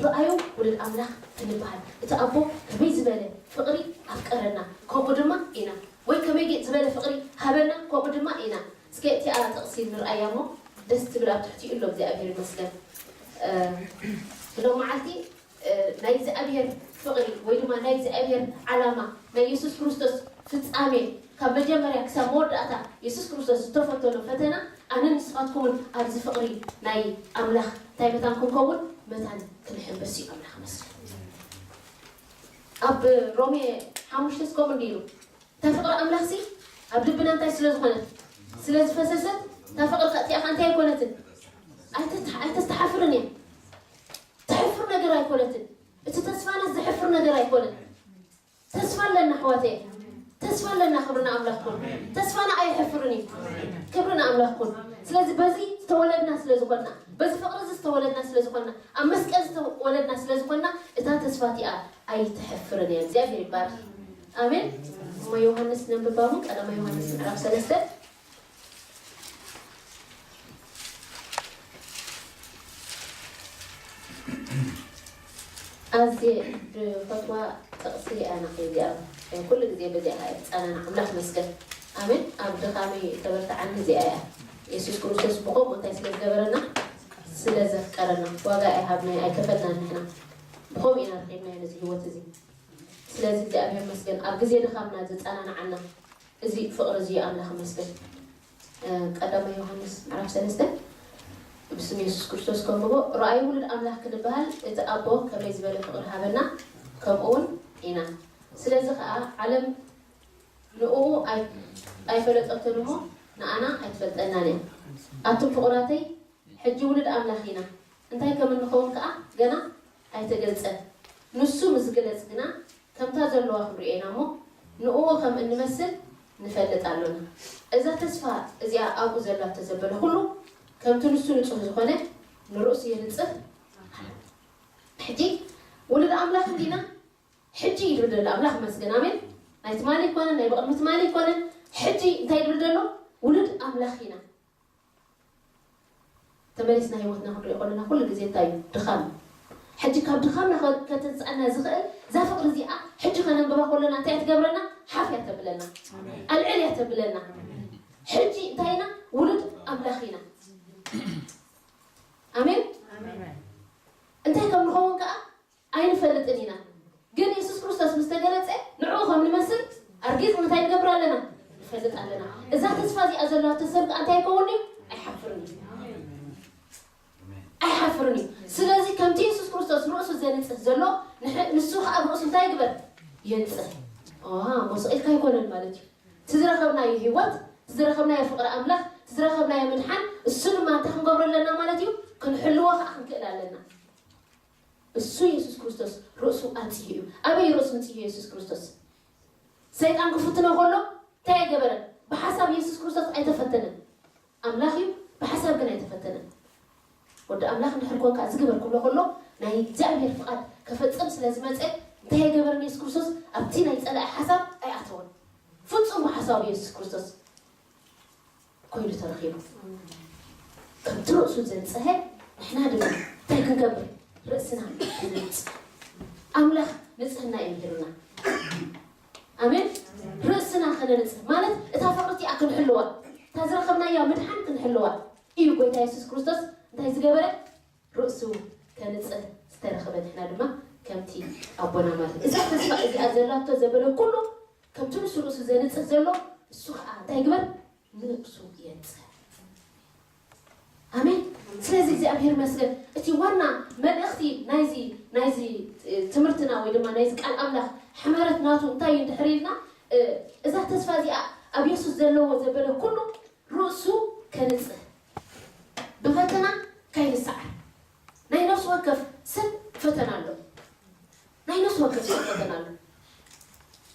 ረኣዩ ውሉድ ኣምላኽ ክንበሃል እቲ ኣቦ ከመይ ዝበለ ፍቕሪ ኣፍቀረና ከምኡ ድማ ኢና ወይ ከመይ ዝበለ ፍቕሪ ሃበና ከምኡ ድማ ኢና። እስከ እቲኣ ጥቕሲ ንርኣያ እሞ ደስ ትብል ኣብ ትሕቲኡ ኣሎ እግዚኣብሔር ይመስገን። ሎም መዓልቲ ናይ እግዚኣብሔር ፍቕሪ ወይ ድማ ናይ እግዚኣብሔር ዓላማ ናይ የሱስ ክርስቶስ ፍጻሜ ካብ መጀመርያ ክሳብ መወዳእታ የሱስ ክርስቶስ ዝተፈተኖ ፈተና ኣነ ንስኻትኩምን ኣብዚ ፍቕሪ ናይ ኣምላኽ እንታይ መታን ክንከውን መታን ክንሕንበስ እዩ ኣምላኽ መስል ኣብ ሮሜ ሓሙሽተ ስከም እንዲ ኢሉ እታ ፍቕሪ ኣምላኽ ሲ ኣብ ልብና እንታይ ስለ ዝኾነት ስለ ዝፈሰሰት እታ ፍቕሪ ከእቲኣኻ እንታይ ኣይኮነትን ኣይተስተሓፍርን እያ ትሕፍር ነገር ኣይኮነትን እቲ ተስፋና ዝሕፍር ነገር ኣይኮነን ተስፋ ኣለና ኣሕዋተይ ተስፋ ኣለና ክብሪ ንኣምላኽ ኩን ተስፋና ኣይሕፍርን እዩ ክብሪ ንኣምላኽ ኩን ስለዚ በዚ ዝተወለድና ስለ ዝኾንና በዚ ፍቕሪ እዚ ዝተወለድና ስለ ዝኾንና ኣብ መስቀል ዝተወለድና ስለ ዝኾንና እታ ተስፋ እቲኣ ኣይትሕፍርን እያ እግዚኣብሔር ይባርክ ኣሜን እሞ ዮሃንስ ነንብባ እውን ቀዳማ ዮሃንስ ምዕራፍ ሰለስተ ኣዝየ ዝፈትዋ ጥቕሲ ኣነ እዚኣ ኩሉ ግዜ በዚኣ እየ ዝፀናናዕ ኣምላኽ መስገን ኣሜን ኣብ ድኻመይ ተበርትዓኒ እዚኣ እያ የሱስ ክርስቶስ ብኸምኡ እንታይ ስለ ዝገበረና ስለ ዘፍቀረና ዋጋ ኣይሃብናይ ኣይከፈልናን ንሕና ብኸምኡ ኢና ረኺብናዮ ነዚ ህይወት እዚ ስለዚ እግዚኣብሔር መስገን ኣብ ግዜ ድኻምና ዘፀናናዓና እዚ ፍቕሪ እዚ ኣምላኽ መስገን ቀዳማይ ዮሃንስ ምዕራፍ ሰለስተ ብስም የሱስ ክርስቶስ ከንብቦ ረኣዩ ውሉድ ኣምላኽ ክንበሃል እቲ ኣቦ ከመይ ዝበለ ፍቕሪ ሃበና ከምኡ እውን ኢና ስለዚ ከዓ ዓለም ንእኡ ኣይፈለጠቶን እሞ ንኣና ኣይትፈልጠናን እያ ኣቱም ፍቑራተይ ሕጂ ውሉድ ኣምላኽ ኢና እንታይ ከም እንኸውን ከዓ ገና ኣይተገልፀን ንሱ ምስ ዝግለፅ ግና ከምታ ዘለዋ ክንሪኦ ኢና እሞ ንእኡ ከም እንመስል ንፈልጥ ኣሎና። እዛ ተስፋ እዚኣ ኣብኡ ዘላ እተዘበለ ኹሉ ከምቲ ንሱ ንጹህ ዝኾነ ንርእሱ የንጽህ። ሕጂ ውሉድ ኣምላኽ እንዲና? ሕጂ እዩ ድብል ዘሎ። ኣምላኽ ይመስገን። ኣሜን። ናይ ትማሊ ኣይኮነን፣ ናይ ብቕድሚ ትማሊ ኣይኮነን። ሕጂ እንታይ ድብል ዘሎ? ውሉድ ኣምላኽ ኢና። ተመሊስና ህይወትና ክንሪኦ ከለና ኩሉ ግዜ እንታይ እዩ ድኻም እዩ። ሕጂ ካብ ድኻምና ከተንስኣና ዝኽእል እዛ ፍቕሪ እዚኣ ሕጂ ከነንብባ ከለና እንታይ ትገብረና? ሓፍ እያ ተብለና፣ ኣልዕል እያ ተብለና። ሕጂ እንታይ ኢና? ውሉድ ኣምላኽ ኢና። ኣሜን። እንታይ ከም ንኸውን ከዓ ኣይንፈልጥን ኢና። ግን የሱስ ክርስቶስ ምስ ተገለጸ ንዕኡ ከም ንመስል ኣርጊጽ እንታይ ንገብር ኣለና? ንፈልጥ ኣለና። እዛ ተስፋ እዚኣ ዘለዋ ሰብ ከዓ እንታይ ይኸውን እዩ? ኣይሓፍርን እዩ። ኣይሓፍርን እዩ። ስለዚ ከምቲ የሱስ ክርስቶስ ርእሱ ዘንጽህ ዘሎ ንሕ- ንሱ ከዓ ርእሱ እንታይ ይግበር? የንጽህ። ዋ፣ መሰቂልካ ኣይኮነን ማለት እዩ። እቲ ዝረኸብናዮ ህይወት፣ እቲ ዝረኸብናዮ ፍቕሪ ኣምላኽ፣ እቲ ዝረኸብናዮ ምድሓን፣ እሱ ድማ እንታይ ክንገብሮ ኣለና ማለት እዩ? ክንሕልዎ ከዓ ክንክእል ኣለና። እሱ የሱስ ክርስቶስ ርእሱ ኣንጽሁ እዩ። ኣበይ ርእሱ ኣንጽሁ የሱስ ክርስቶስ? ሰይጣን ክፍትኖ ከሎ እንታይ ኣይገበረን? ብሓሳብ የሱስ ክርስቶስ ኣይተፈተነን። ኣምላኽ እዩ፣ ብሓሳብ ግን ኣይተፈተነን። ወዲ ኣምላኽ እንድሕር ኮንካ ዝግበር ክብሎ ከሎ ናይ እግዚኣብሔር ፍቓድ ከፈጽም ስለ ዝመጸ እንታይ ኣይገበረን? የሱስ ክርስቶስ ኣብቲ ናይ ጸላኢ ሓሳብ ኣይኣተወን። ፍጹም ብሓሳቡ የሱስ ክርስቶስ ኮይኑ ተረኺቡ። ከምቲ ርእሱ ዘንጽሀ ንሕና ድማ እንታይ ክንገብር? ርእስና ክንጽህ። ኣምላኽ ንጽህና እዩ ምሂሩና። ኣሜን። ርእስና ከነንጽህ ማለት እታ ፍቕሪ እቲኣ ክንሕልዋ፣ እታ ዝረኸብናያ ምድሓን ክንሕልዋ እዩ። ጎይታ የሱስ ክርስቶስ እንታይ ዝገበረ? ርእሱ ከንጽህ ዝተረኸበ ንሕና ድማ ከምቲ ኣቦና ማለት እዩ። እዛ ተስፋ እዚኣ ዘላቶ ዘበለ ኩሉ ከምቲ ንሱ ርእሱ ዘንጽህ ዘሎ እሱ ከዓ እንታይ ይግበር? ንርእሱ የንጽህ። ኣሜን። ስለዚ እግዚኣብሔር መስገን እቲ ዋና መልእኽቲ ናይዚ ናይዚ ትምህርትና ወይ ድማ ናይዚ ቃል ኣምላኽ ሕመረት ናቱ እንታይ እዩ እንድሕር ኢልና እዛ ተስፋ እዚኣ ኣብ የሱስ ዘለዎ ዘበለ ኩሉ ርእሱ ከንጽህ ብፈተና ካይንሰዓር ናይ ነፍሲ ወከፍ ሰብ ፈተና ኣሎ። ናይ ነፍሲ ወከፍ ሰብ ፈተና ኣሎ።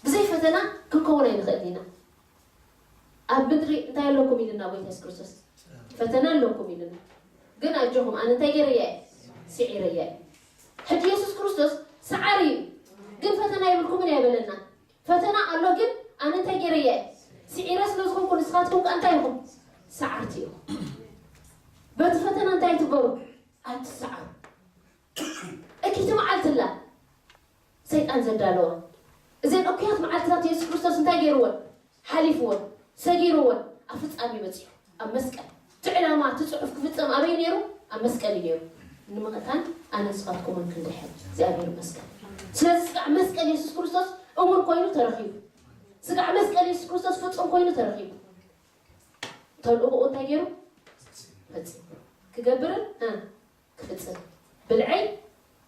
ብዘይ ፈተና ክንከውን ኣይንኽእል ኢና። ኣብ ምድሪ እንታይ ኣለኩም ኢልና ጎይታ የሱስ ክርስቶስ ፈተና ኣለኩም ኢልና። ግን ኣጆኹም ኣነ እንታይ ገይረያ እየ? ስዒረያ እየ። ሕጂ የሱስ ክርስቶስ ሰዓሪ እዩ። ግን ፈተና የብልኩምን ኣይበለና። ፈተና ኣሎ ግን ኣነ እንታይ ገይረያ እየ? ስዒረ ስለ ዝኾንኩ ንስኻትኩም ከ እንታይ ኢኹም? ሰዓርቲ ኢኹም። በቲ ፈተና እንታይ ትበሩ? ኣይትሰዓሩ። እኪቲ መዓልቲ ኣላ ሰይጣን ዘዳለዋ። እዘን እኩያት መዓልትታት የሱስ ክርስቶስ እንታይ ገይርወን? ሓሊፍወን፣ ሰጊርወን፣ ኣብ ፍጻሜ በጺሑ። ኣብ መስቀል። እቲ ዕላማ፣ እቲ ጽሑፍ ክፍጸም ኣበይ ነይሩ? ኣብ መስቀል እዩ ነይሩ። ንምቕታል ኣነ ንስኻትኩምን ክንድሕን እግዚኣብሔር ይመስገን። ስለዚ ስጋዕ መስቀል የሱስ ክርስቶስ እውን ኮይኑ ተረኺቡ። ስጋዕ መስቀል የሱስ ክርስቶስ ፍጹም ኮይኑ ተረኺቡ። ተልእኾኡ እንታይ ገይሩ? ፈጺሙ። ክገብርን እ፣ ክፍጽም። ብልዐይ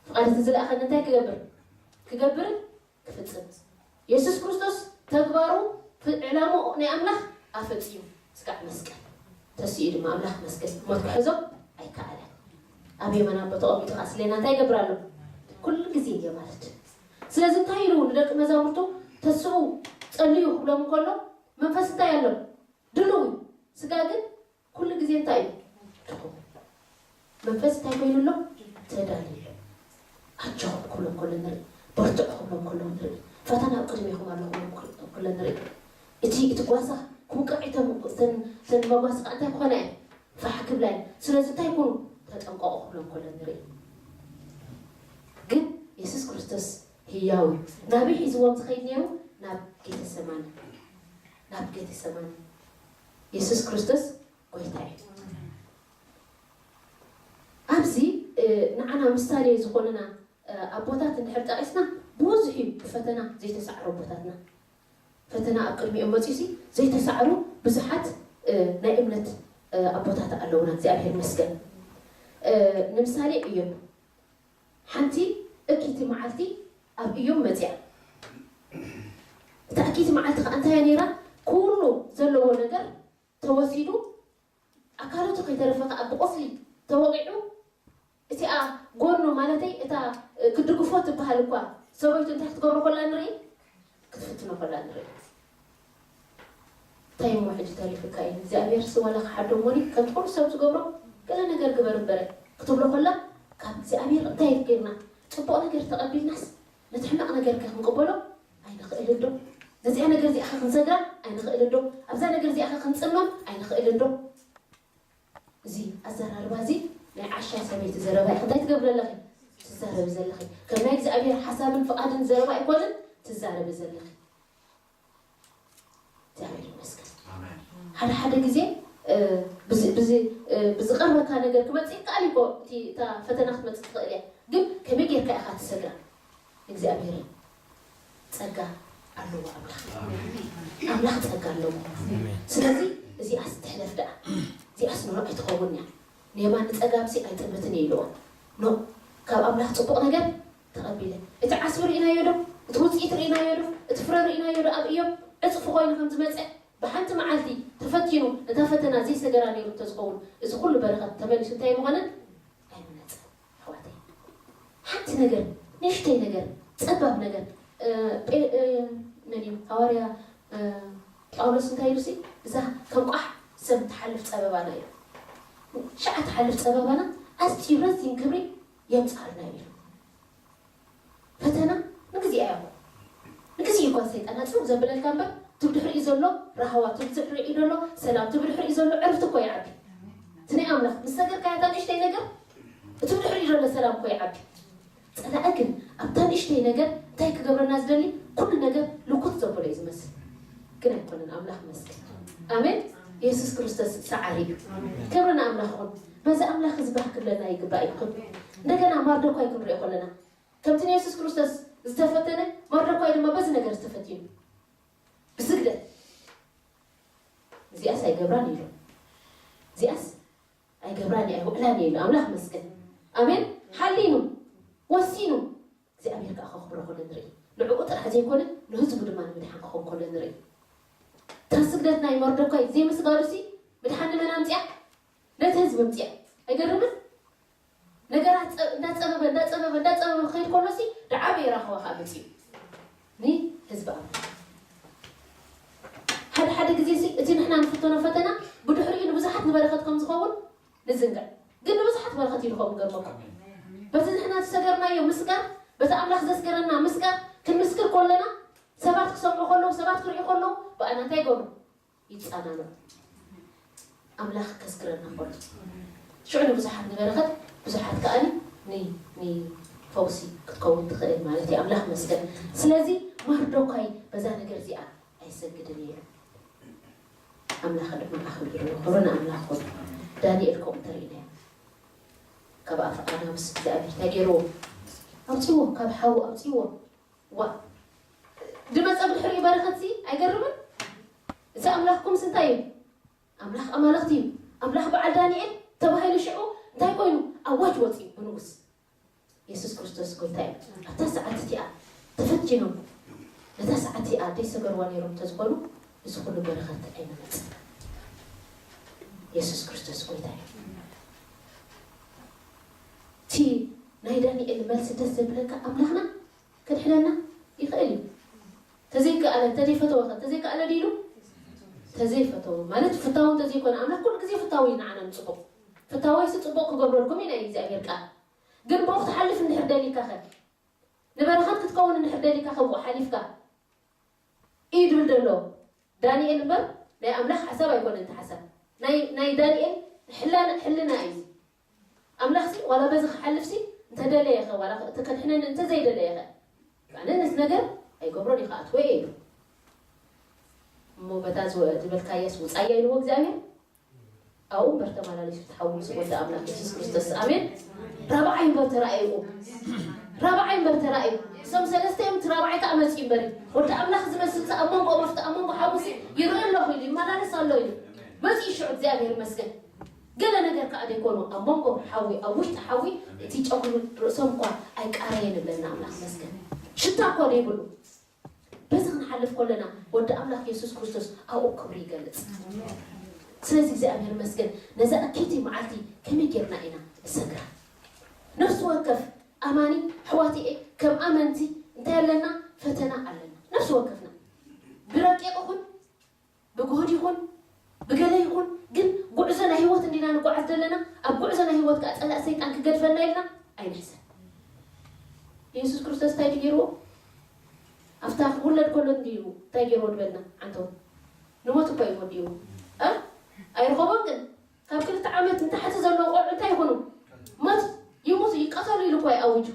ፍቓድ እቲ ዝለኣኸኒ እንታይ ክገብር? ክገብርን ክፍጽም። የሱስ ክርስቶስ ተግባሩ ፍ- ዕላምኡ ናይ ኣምላኽ ኣፈጺሙ። ስጋዕ መስቀል ተስኡ ድማ ኣምላኽ መስቀል ሞት ክሕዞ ኣይከኣለን። ኣብ የማን ኣቦ ተቐሚጡ ከዓ ስሌና እንታይ ይገብር ኣሎ? ኩሉ ግዜ እየ ማለት። ስለዚ እንታይ ኢሉ ንደቂ መዛሙርቱ ተስኡ ጸልዩ ክብሎም እንከሎ መንፈስ እንታይ ኣሎ? ድሉው እዩ። ስጋ ግን ኩሉ ግዜ እንታይ እዩ? ድኹም። መንፈስ እንታይ ኮይኑ ኣሎ? ተዳልዩ ኣሎ። ኣጆኹም ክብሎም ከሎ ንርኢ፣ በርትዑ ክብሎም ከሎ ንርኢ፣ ፈተና ኣብ ቅድሜኹም ኣሎ ክብሎም ከሎ ንርኢ። እቲ እቲ ጓሳ ክውቅዕ እቶም እተን እተን መጓሲ ከዓ እንታይ ክኾና እየን? ፋሕ ክብላ እየን። ስለዚ እንታይ ኩኑ? ተጠንቀቑ ክብሎም ከሎ ንርኢ። ግን የሱስ ክርስቶስ ህያው እዩ። ናበይ ሒዝዎም ዝኸይድ ነይሩ? ናብ ጌተሰማኒ። ናብ ጌተሰማኒ። የሱስ ክርስቶስ ጎይታ እዩ። ኣብዚ ንዓና ምሳሌ ዝኾነና ኣቦታት እንድሕር ጠቒስና ብዙሕ እዩ ብፈተና ዘይተሳዕሩ ኣቦታትና። ፈተና ኣብ ቅድሚኦም መፂኡሲ ዘይተሳዕሩ ብዙሓት ናይ እምነት ኣቦታት ኣለውና። እግዚኣብሔር ይመስገን። ንምሳሌ እዮም ሓንቲ እኪቲ መዓልቲ ኣብ እዮም መፅያ። እታ እኪቲ መዓልቲ ከዓ እንታይ ነይራ? ኩሉ ዘለዎ ነገር ተወሲዱ ኣካላቱ ከይተረፈ ከዓ ብቆስሊ ተወቂዑ እቲኣ ጎኑ ማለተይ እታ ክድግፎ ትበሃል እኳ ሰበይቱ እንታይ ክትገብሮ ከላ ንርኢ ክትፍትኖ ከላ ንርኢ እንታይ እሞ ሕጂ ተሪፍካ እዩ እግዚኣብሔር ስዋላ ክሓዶ እሞኒ ከምቲ ኩሉ ሰብ ዝገብሮ ገለ ነገር ግበር እምበረ ክትብሎ ከላ ካብ እግዚኣብሔር እንታይ ጌርና ፅቡቕ ነገር ተቐቢልናስ ነቲ ሕማቕ ነገር ከ ክንቅበሎ ኣይንኽእልን ዶ ነዚኣ ነገር እዚኣ ከ ክንሰግራ ኣይንኽእልን ዶ ኣብዛ ነገር እዚኣ ከ ክንፅመም ኣይንኽእልን ዶ እዚ ኣዘራርባ እዚ ናይ ዓሻ ሰበይቲ ዘረባ ኢኺ እንታይ ትገብሪ ኣለኺ ትዛረቢ ዘለኺ ከም ናይ እግዚኣብሔር ሓሳብን ፍቓድን ዘረባ ኣይኮነን ትዛረቢ ዘለኺ እግዚኣብሔር ይመስገን። ሓደ ሓደ ግዜ ብዝቐርበካ ነገር ክመፅእ ይከኣል እኮ፣ እታ ፈተና ክትመፅእ ትኽእል እያ። ግን ከመይ ጌርካ ኢኻ ትሰግራ? እግዚኣብሔር ጸጋ ኣለዎ ኣምላኽ። ኣምላኽ ጸጋ ኣለዎ። ስለዚ እዚኣስ ትሕለፍ ደኣ፣ እዚኣስ ንዑ ኣይትኸውን እያ። ንየማን ንጸጋምሲ ኣይጥምትን እየ ኢልዎ። ኖ፣ ካብ ኣምላኽ ጽቡቕ ነገር ተቐቢለ። እቲ ዓስቢ ርኢናዮ ዶ? እቲ ውጽኢት ርኢናዮ ዶ? እቲ ፍረ ርኢናዮ ዶ? ኣብ እዮም ዕጽፊ ኮይኑ ከም ዝመጸ ብሓንቲ መዓልቲ ተፈቲኑ፣ እታ ፈተና ዘይሰገራ ነይሩ እንተዝኸውን፣ እዚ ኩሉ በረኸት ተመሊሱ እንታይ ምኾነ? ኣይምነጸን። ኣሕዋተይ፣ ሓንቲ ነገር፣ ንእሽተይ ነገር፣ ጸባብ ነገር፣ መን እዩ ሃዋርያ ጳውሎስ እንታይ ኢሉ ሲ? እዛ ከም ቋሕ ሰብ ትሓልፍ ጸበባና እዩ። ሽዓ ትሓልፍ ጸበባና ኣዝዩ ረዚን ክብሪ የምጽኣልና እዩ። ፈተና ንግዜ ኣያ ንግዜ እኳ ሰይጣን ኣጽው ዘብለልካ እምበር፣ እቲ ብድሕሪኡ ዘሎ ራህዋ፣ እቲ ብድሕሪኡ ዘሎ ሰላም፣ እቲ ብድሕሪኡ ዘሎ ዕርፍቲ እኮ ይዓቢ። እቲ ናይ ኣምላኽ ምስ ሰገርካያ እታ ንእሽተይ ነገር፣ እቲ ብድሕሪኡ ዘሎ ሰላም እኮ ይዓቢ። ጸላኢ ግን ኣብታ ንእሽተይ ነገር እንታይ ክገብረና ዝደሊ? ኩሉ ነገር ልኩት ዘብሎ እዩ ዝመስል፣ ግን ኣይኮነን። ኣምላኽ መስገን። ኣሜን። የሱስ ክርስቶስ ሰዓሪ እዩ። ክብሪ ንኣምላኽ ይኹን። በዚ ኣምላኽ እዚ ባህ ክብለና ይግባእ ይኹን። እንደገና ማርዶኳይ ክንሪኦ ከለና ከምቲ ንየሱስ ክርስቶስ ዝተፈተነ፣ ማርዶኳይ ድማ በዚ ነገር ዝተፈትዩ። ብስግደት እዚኣስ ኣይገብራን ኢሉ፣ እዚኣስ ኣይገብራን እየ ኣይውዕላን እየ ኢሉ። ኣምላኽ መስገን። ኣሜን። ሓሊኑ ወሲኑ፣ እግዚኣብሔር ከዓ ከኽብሮ ከሎ ንርኢ። ንዕኡ ጥራሕ ዘይኮነ ንህዝቡ ድማ ንምድሓን ክኸውን ከሎ ንርኢ። እታ ስግደት ናይ መርዶካይ ዘይምስጋዱ ሲ ምድሓን ንመን ኣምፅኣ? ነቲ ህዝቢ ኣምፅኣ። ኣይገርምን? ነገራት ጸ- እንዳጸበበ እንዳጸበበ እንዳጸበበ ክኸይድ ከሎ ሲ ዝዓበየ ራኸባ ከዓ መፅኡ ንህዝቢ ኣምላኽ። ሓደ ሓደ ግዜ ሲ እቲ ንሕና ንፍተኖ ፈተና ብድሕሪኡ ንብዙሓት ንበረኸት ከም ዝኸውን ንዝንግዕ። ግን ንብዙሓት በረኸት እዩ ዝኸውን። ገርመኩም በቲ ንሕና ዝሰገርናዮ ምስጋር፣ በቲ ኣምላኽ ዘስገረና ምስጋር ክንምስክር ከለና ሰባት ክሰምዑ ከለዉ፣ ሰባት ክርእዩ ከለዉ ብኣና እንታይ ይገብሩ? ይጻናኑ። ኣምላኽ ከስግረና ከሎ ሽዑ ንብዙሓት ንበረኸት፣ ብዙሓት ከኣ ን- ንፈውሲ ክትከውን ትኽእል ማለት እዩ። ኣምላኽ መስገን። ስለዚ ማርዶካይ በዛ ነገር እዚኣ ኣይሰግድን እዩ። ኣምላኽ ድማ ኣኽቢሩ። ክብሪ ንኣምላኽ ይኹን። ዳንኤል ከምኡ እንተርኢናዮ ካብ ኣፍ ኣናብስ እግዚኣብሔር እንታይ ገይርዎ? ኣውፅዎ፣ ካብ ሓዊ ኣውፅዎ። ዋ ድመፀ ብድሕሪኡ በረኸት ሲ ኣይገርምን? እዚ ኣምላኽኩምስ እንታይ እዩ? ኣምላኽ ኣማልኽቲ እዩ፣ ኣምላኽ በዓል ዳንኤል ተባሂሉ ሽዑ እንታይ ኮይኑ? ኣዋጅ ወፂኡ ብንጉስ። የሱስ ክርስቶስ ጎይታ እዩ። ኣብታ ሰዓት እቲኣ ተፈቲኖም ነታ ሰዓት እቲኣ ደይሰገርዋ ነይሮም እንተዝኾኑ እዚ ኩሉ በረኸት ኣይመመፅን። የሱስ ክርስቶስ ጎይታ እዩ። እቲ ናይ ዳንኤል መልሲ ደስ ዘብለካ ኣምላኽና ክድሕነና ይኽእል እዩ። ተዘይከኣለ እንተዘይፈተወ ከ እንተዘይከኣለ ድኢሉ ተዘይፈተወ ማለት ፍታዊ እንተዘይኮነ ኣምላኽ ኩሉ ግዜ ፍታዊ እዩ ንዓና ንፅቡቕ። ፍታወይሲ ፅቡቕ ክገብረልኩም እዩ ናይ እግዚኣብሔር ቃል። ግን ብኡ ክትሓልፍ እንድሕር ደሊካ ኸ ንበረኸት ክትከውን እንድሕር ደሊካ ከ ብኡ ሓሊፍካ እዩ ድብል ዘሎ። ዳንኤል እምበር ናይ ኣምላኽ ሓሳብ ኣይኮነን እቲ ሓሳብ ናይ ናይ ዳንኤል ሕላን ሕልና እዩ። ኣምላኽሲ ዋላ በዚ ክሓልፍሲ እንተደለየ ኸ ዋላ እቲ ከድሕነኒ እንተዘይደለየ ኸ ኣነ ነዚ ነገር ኣይገብሮን እዩ ክኣትወ እየ ኢሉ። እሞ በታ ዝበልካያስ ውፃያ ኢልዎ እግዚኣብሔር ኣብኡ እምበር ተመላሊሱ ትሓዊ ምስ ወዲ ኣምላኽ የሱስ ክርስቶስ ኣሜን። ራብዓይ እምበር ተራእይዎ ራብዓይ እምበር ተራእዩ እሶም ሰለስተ እዮም እቲ ራብዓይ ከዓ መፅኡ እምበር ወዲ ኣምላኽ ዝመስል ኣብ መንጎ መፍቲ ኣብ መንጎ ሓሙሲ ይርኢ ኣለኹ ኢሉ ይመላለስ ኣሎ ኢሉ መፅኡ ሽዑ እግዚኣብሔር ይመስገን። ገለ ነገር ከዓ ደይኮኑ ኣብ መንጎ ሓዊ ኣብ ውሽጢ ሓዊ እቲ ጨጉሪ ርእሶም እኳ ኣይቃረየን እብለና ኣምላኽ ይመስገን። ሽታ እኳ ደይብሉ በዚ ክንሓልፍ ከለና ወዲ ኣምላኽ የሱስ ክርስቶስ ኣብኡ ክብሪ ይገልጽ። ስለዚ እግዚኣብሔር ይመስገን ነዛ እኪይቲ መዓልቲ ከመይ ጌርና ኢና ንሰግራ? ነፍሲ ወከፍ ኣማኒ ኣሕዋትኤ ከም ኣመንቲ እንታይ ኣለና? ፈተና ኣለና። ነፍሲ ወከፍና ብረቂቕ ይኹን ብጉህድ ይኹን ብገለ ይኹን ግን ጉዕዞ ናይ ህይወት እንዲና ንጓዓዝ ዘለና ኣብ ጉዕዞ ናይ ህይወት ከዓ ፀላእ ሰይጣን ክገድፈና ኢልና ኣይንሕሰብ። ኢየሱስ ክርስቶስ እንታይ ድዩ ገይርዎ? ኣብታ ክውለድ ከሎ እንድዩ እንታይ ገይርዎ ዝበልና ዓንተው ንሞት እኮ እዩ ወዲእዎ። እ? ኣይረኸቦን ግን ካብ ክልተ ዓመት ንታሕቲ ዘለዉ ቆልዑ እንታይ ይኹኑ? ሞት ይሙቱ ይቀተሉ ኢሉ እኮ እዩ ኣዊጁ።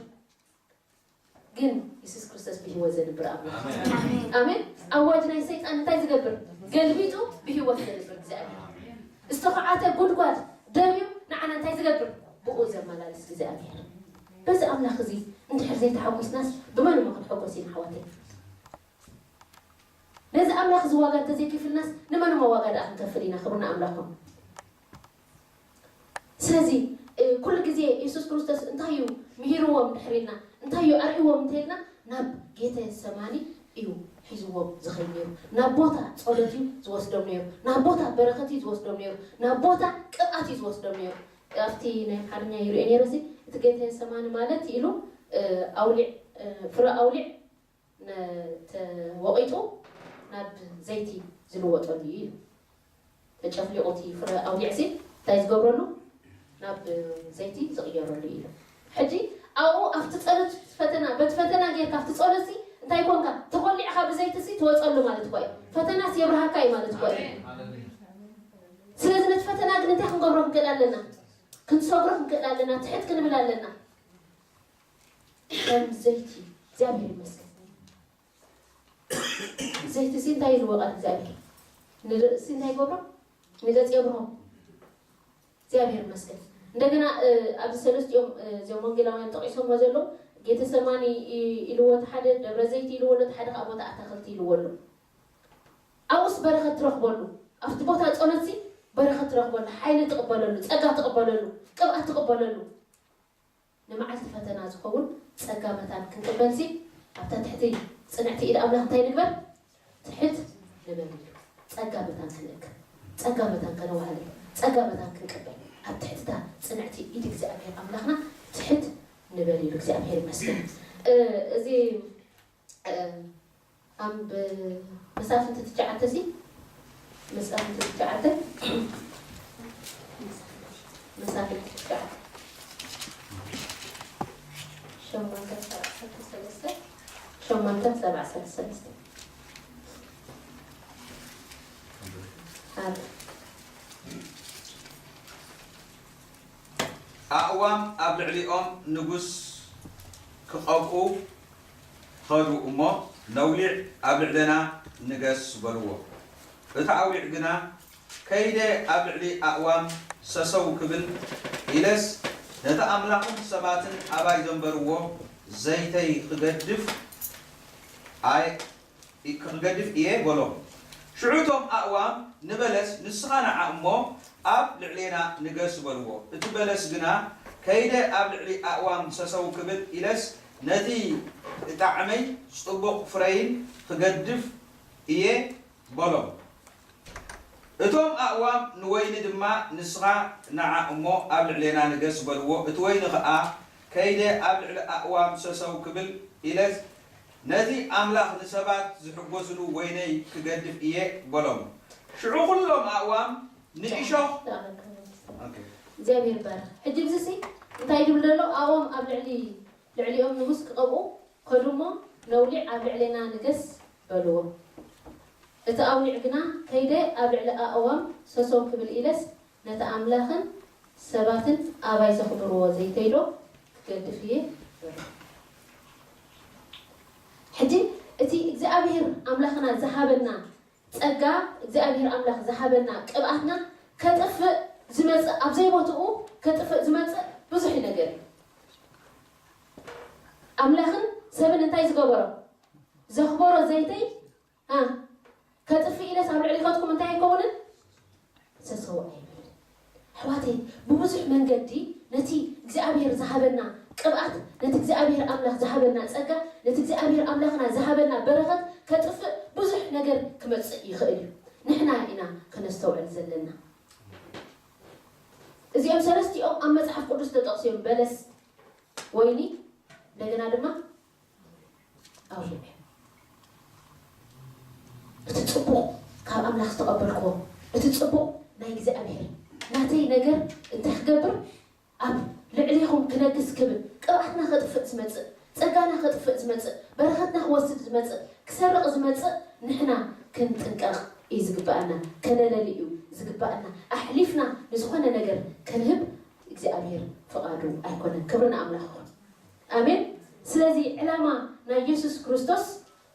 ግን የሱስ ክርስቶስ ብህይወት ዘንብር ኣምላኽ። ኣሜን። ኣዋጅ ናይ ሰይጣን እንታይ ዝገብር? ገልቢጡ ብህይወት ዘንብር እግዚኣብሔር። ዝተዃዓተ ጉድጓድ ደብዩ ንዓና እንታይ ዝገብር? ብኡ ዘመላልስ እግዚኣብሔር። በዚ ኣምላኽ እዚ እንድሕር ዘይተሓጒስናስ ብመን እሞ ክንሕጎስ ኢና ኣሕዋተይ? ነዚ ኣምላኽ እዚ ዋጋ እንተዘይከፊልናስ ንመን እሞ ዋጋ ደኣ ክንከፍል ኢና? ክብሪ ንኣምላኽ ይኹን። ስለዚ ኩሉ ግዜ የሱስ ክርስቶስ እንታይ እዩ ምሂርዎም ድሕር ኢልና እንታይ እዩ ኣርእይዎም እንተኢልና ናብ ጌተ ሰማኒ እዩ ሒዝዎም ዝኸይድ ነይሩ። ናብ ቦታ ጸሎት እዩ ዝወስዶም ነይሩ። ናብ ቦታ በረኸት እዩ ዝወስዶም ነይሩ። ናብ ቦታ ቅብኣት እዩ ዝወስዶም ነይሩ። ኣብቲ ናይ ኣምሓርኛ ይሪኦ ነይረ እዚ እቲ ጌተ ሰማኒ ማለት ኢሉ ኣውሊዕ ፍረ ኣውሊዕ ተወቒጡ ናብ ዘይቲ ዝልወጠሉ እዩ። ተጨፍሊቑ እቲ ፍረ ኣውሊዕሲ እንታይ ዝገብረሉ ናብ ዘይቲ ዝቕየረሉ እዩ። ሕጂ ኣብኡ ኣብቲ ጸሎት ፈተና በቲ ፈተና ጌርካ ኣብቲ ጸሎትሲ እንታይ ኮንካ ተኾሊዕካ ብዘይትሲ ትወጸሉ ማለት እኮ እዩ። ፈተናስ የብርሃካ እዩ ማለት እኮ እዩ። ስለዚ ነቲ ፈተና ግን እንታይ ክንገብሮ ክንክእል ኣለና? ክንሰግሮ ክንክእል ኣለና። ትሕት ክንብል ኣለና። ከም ዘይቲ እግዚኣብሔር ይመስገን። ዘይቲ ሲ እንታይ ይልዎ ቃል እግዚኣብሔር ንርእሲ እንታይ ይገብሮ ንገጽ የብርሆ። እግዚኣብሔር ይመስገን። እንደገና ኣብዚ ሰለስቲኦም እዚኦም ወንጌላውያን ጠቂሶሞ ዘለዉ ጌተሰማኒ ኢልዎ ሓደ ደብረ ዘይቲ ኢልዎ ኣሎ ሓደ ከዓ ቦታ ኣታክልቲ ኢልዎ ኣሎ። ኣብኡስ በረኸት ትረኽበሉ ኣብቲ ቦታ ፀሎትሲ በረኸት ትረኽበሉ ሓይሊ ትቕበለሉ ፀጋ ትቕበለሉ ቅብኣት ትቕበለሉ ንመዓልቲ ፈተና ዝኸውን ጸጋ መታን ክንቅበልሲ ኣብታ ትሕቲ ጽንዕቲ ኢድ ኣምላኽ እንታይ ንግበር? ትሕት ንበል ኢሉ። ጸጋ መታን ክንእክብ፣ ጸጋ መታን ከነዋህልል፣ ጸጋ መታን ክንቅበል ኣብ ትሕትታ ጽንዕቲ ኢድ እግዚኣብሔር ኣምላኽና ትሕት ንበል ኢሉ። እግዚኣብሔር ይመስገን። እዚ ኣንብ መሳፍንቲ ትሽዓተ ሲ መሳፍንቲ ትሽዓተ መሳፍንቲ ትሽዓተ ሸሞንተ ክሳብ ዓሰርተ ሰለስተ ሸሞንተ ክሳብ ዓሰርተ ሰለስተ ኣብ ኣእዋም ኣብ ልዕሊኦም ንጉስ ክቐብኡ ኸዱ እሞ፣ ነውሊዕ ኣብ ልዕሌና ንገስ በልዎ። እቲ ኣውሊዕ ግና፣ ከይደ ኣብ ልዕሊ ኣእዋም ሰሰው ክብል ኢለስ፣ ነቲ ኣምላኽን ሰባትን ኣባይ ዘንበርዎ ዘይተይ ክገድፍ ኣይ ክገድፍ እየ በሎም። ሽዑ እቶም ኣእዋም ንበለስ፣ ንስኻ ንዓ እሞ ኣብ ልዕሌና ንገስ በልዎ። እቲ በለስ ግና፣ ከይደ ኣብ ልዕሊ ኣእዋም ሰሰው ክብል ኢለስ፣ ነቲ ጣዕመይ ጽቡቕ ፍረይን ክገድፍ እየ በሎም። እቶም ኣእዋም ንወይኒ ድማ፣ ንስኻ ንዓ እሞ ኣብ ልዕሌና ንገስ በልዎ። እቲ ወይኒ ኸኣ፣ ከይደ ኣብ ልዕሊ ኣእዋም ሰሰው ክብል ኢለስ፣ ነቲ ኣምላኽ ንሰባት ዝሕጎስሉ ወይነይ ክገድፍ እየ በሎም። ሽዑ ኹሎም ኣእዋም ንእሾኽ እግዚኣብሔር ይባረክ። ሕጂ እዚ ሲ እንታይ ይብል ዘሎ? ኣብኦም ኣብ ልዕሊ ልዕሊኦም ንጉስ ክቐብኡ ከዱ እሞ ነውሊዕ ኣብ ልዕሌና ንገስ በልዎ። እቲ ኣውሊዕ ግና ከይደ ኣብ ልዕሊ ኣእዋም ሰሰው ክብል ኢለስ ነቲ ኣምላኽን ሰባትን ኣባይ ዘኽብርዎ ዘይተይዶ ክገድፍ እየ በሎ። ሕጂ እቲ እግዚኣብሔር ኣምላኽና ዝሃበና ጸጋ እግዚኣብሔር ኣምላኽ ዝሃበና ቅብኣትና ከጥፍእ ዝመጽእ ኣብ ዘይቦትኡ ከጥፍእ ዝመጽእ ብዙሕ ነገር እዩ። ኣምላኽን ሰብን እንታይ ዝገበሮ ዘኽበሮ ዘይተይ እ ከጥፍእ ኢለስ ኣብ ልዕሊኸትኩም እንታይ ኣይከውንን ሰሰው ኣይብል። ኣሕዋተይ ብብዙሕ መንገዲ ነቲ እግዚኣብሔር ዝሃበና ቅብኣት ነቲ እግዚኣብሔር ኣምላኽ ዝሃበና ጸጋ ነቲ እግዚኣብሔር ኣምላኽና ዝሃበና በረኸት ከጥፍእ ብዙሕ ነገር ክመጽእ ይኽእል እዩ። ንሕና ኢና ከነስተውዕል ዘለና። እዚኦም ሰለስቲኦም ኣብ መጽሓፍ ቅዱስ ተጠቕሱ እዮም። በለስ፣ ወይኒ፣ እንደገና ድማ ኣውሊዕ። እቲ ጽቡቕ ካብ ኣምላኽ ዝተቐበልክዎ እቲ ጽቡቕ ናይ እግዚኣብሔር ናተይ ነገር እንታይ ክገብር ኣብ ልዕሌኹም ክነግስ ክብል ቅብኣትና ከጥፍእ ዝመጽእ ጸጋና ከጥፍእ ዝመጽእ በረኸትና ክወስድ ዝመጽእ ክሰርቕ ዝመጽእ ንሕና ክንጥንቀቕ እዩ ዝግባኣና ከነለሊ እዩ ዝግባኣና ኣሕሊፍና ንዝኾነ ነገር ክንህብ እግዚኣብሔር ፍቓዱ ኣይኮነን ክብሪ ንኣምላኽ ይኹን ኣሜን ስለዚ ዕላማ ናይ የሱስ ክርስቶስ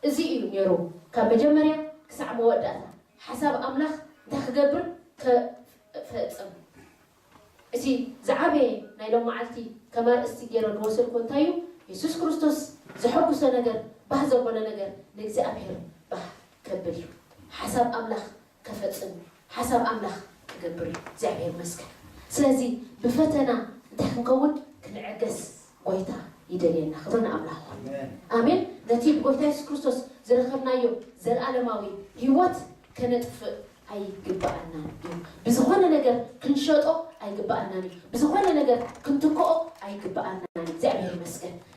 እዚ እዩ ነይሩ። ካብ መጀመርያ ክሳዕ መወዳእታ ሓሳብ ኣምላኽ እንታይ ክገብር? ከፈጽም። እቲ ዝዓበየ ናይ ሎም መዓልቲ ከም ኣርእስቲ ገይረ ዝወሰድኩ እንታይ እዩ? የሱስ ክርስቶስ ዘሐጉሶ ነገር፣ ባህ ዘበሎ ነገር ንእግዚኣብሔር ባህ ከብል እዩ። ሓሳብ ኣምላኽ ከፈጽም እዩ። ሓሳብ ኣምላኽ ክገብር እዩ። እግዚኣብሔር ይመስገን። ስለዚ ብፈተና እንታይ ክንከውን? ክንዕገስ ጎይታ ይደልየና። ክብሪ ንኣምላኽ ይኹን። ኣሜን። ነቲ ብጎይታ የሱስ ክርስቶስ ዝረኸብናዮ ዘለኣለማዊ ህይወት ከነጥፍእ ኣይግብኣናን እዩ። ብዝኾነ ነገር ክንሸጦ ኣይግብኣናን እዩ። ብዝኾነ ነገር ክንትክኦ ኣይግብኣናን እዩ። እግዚኣብሔር ይመስገን።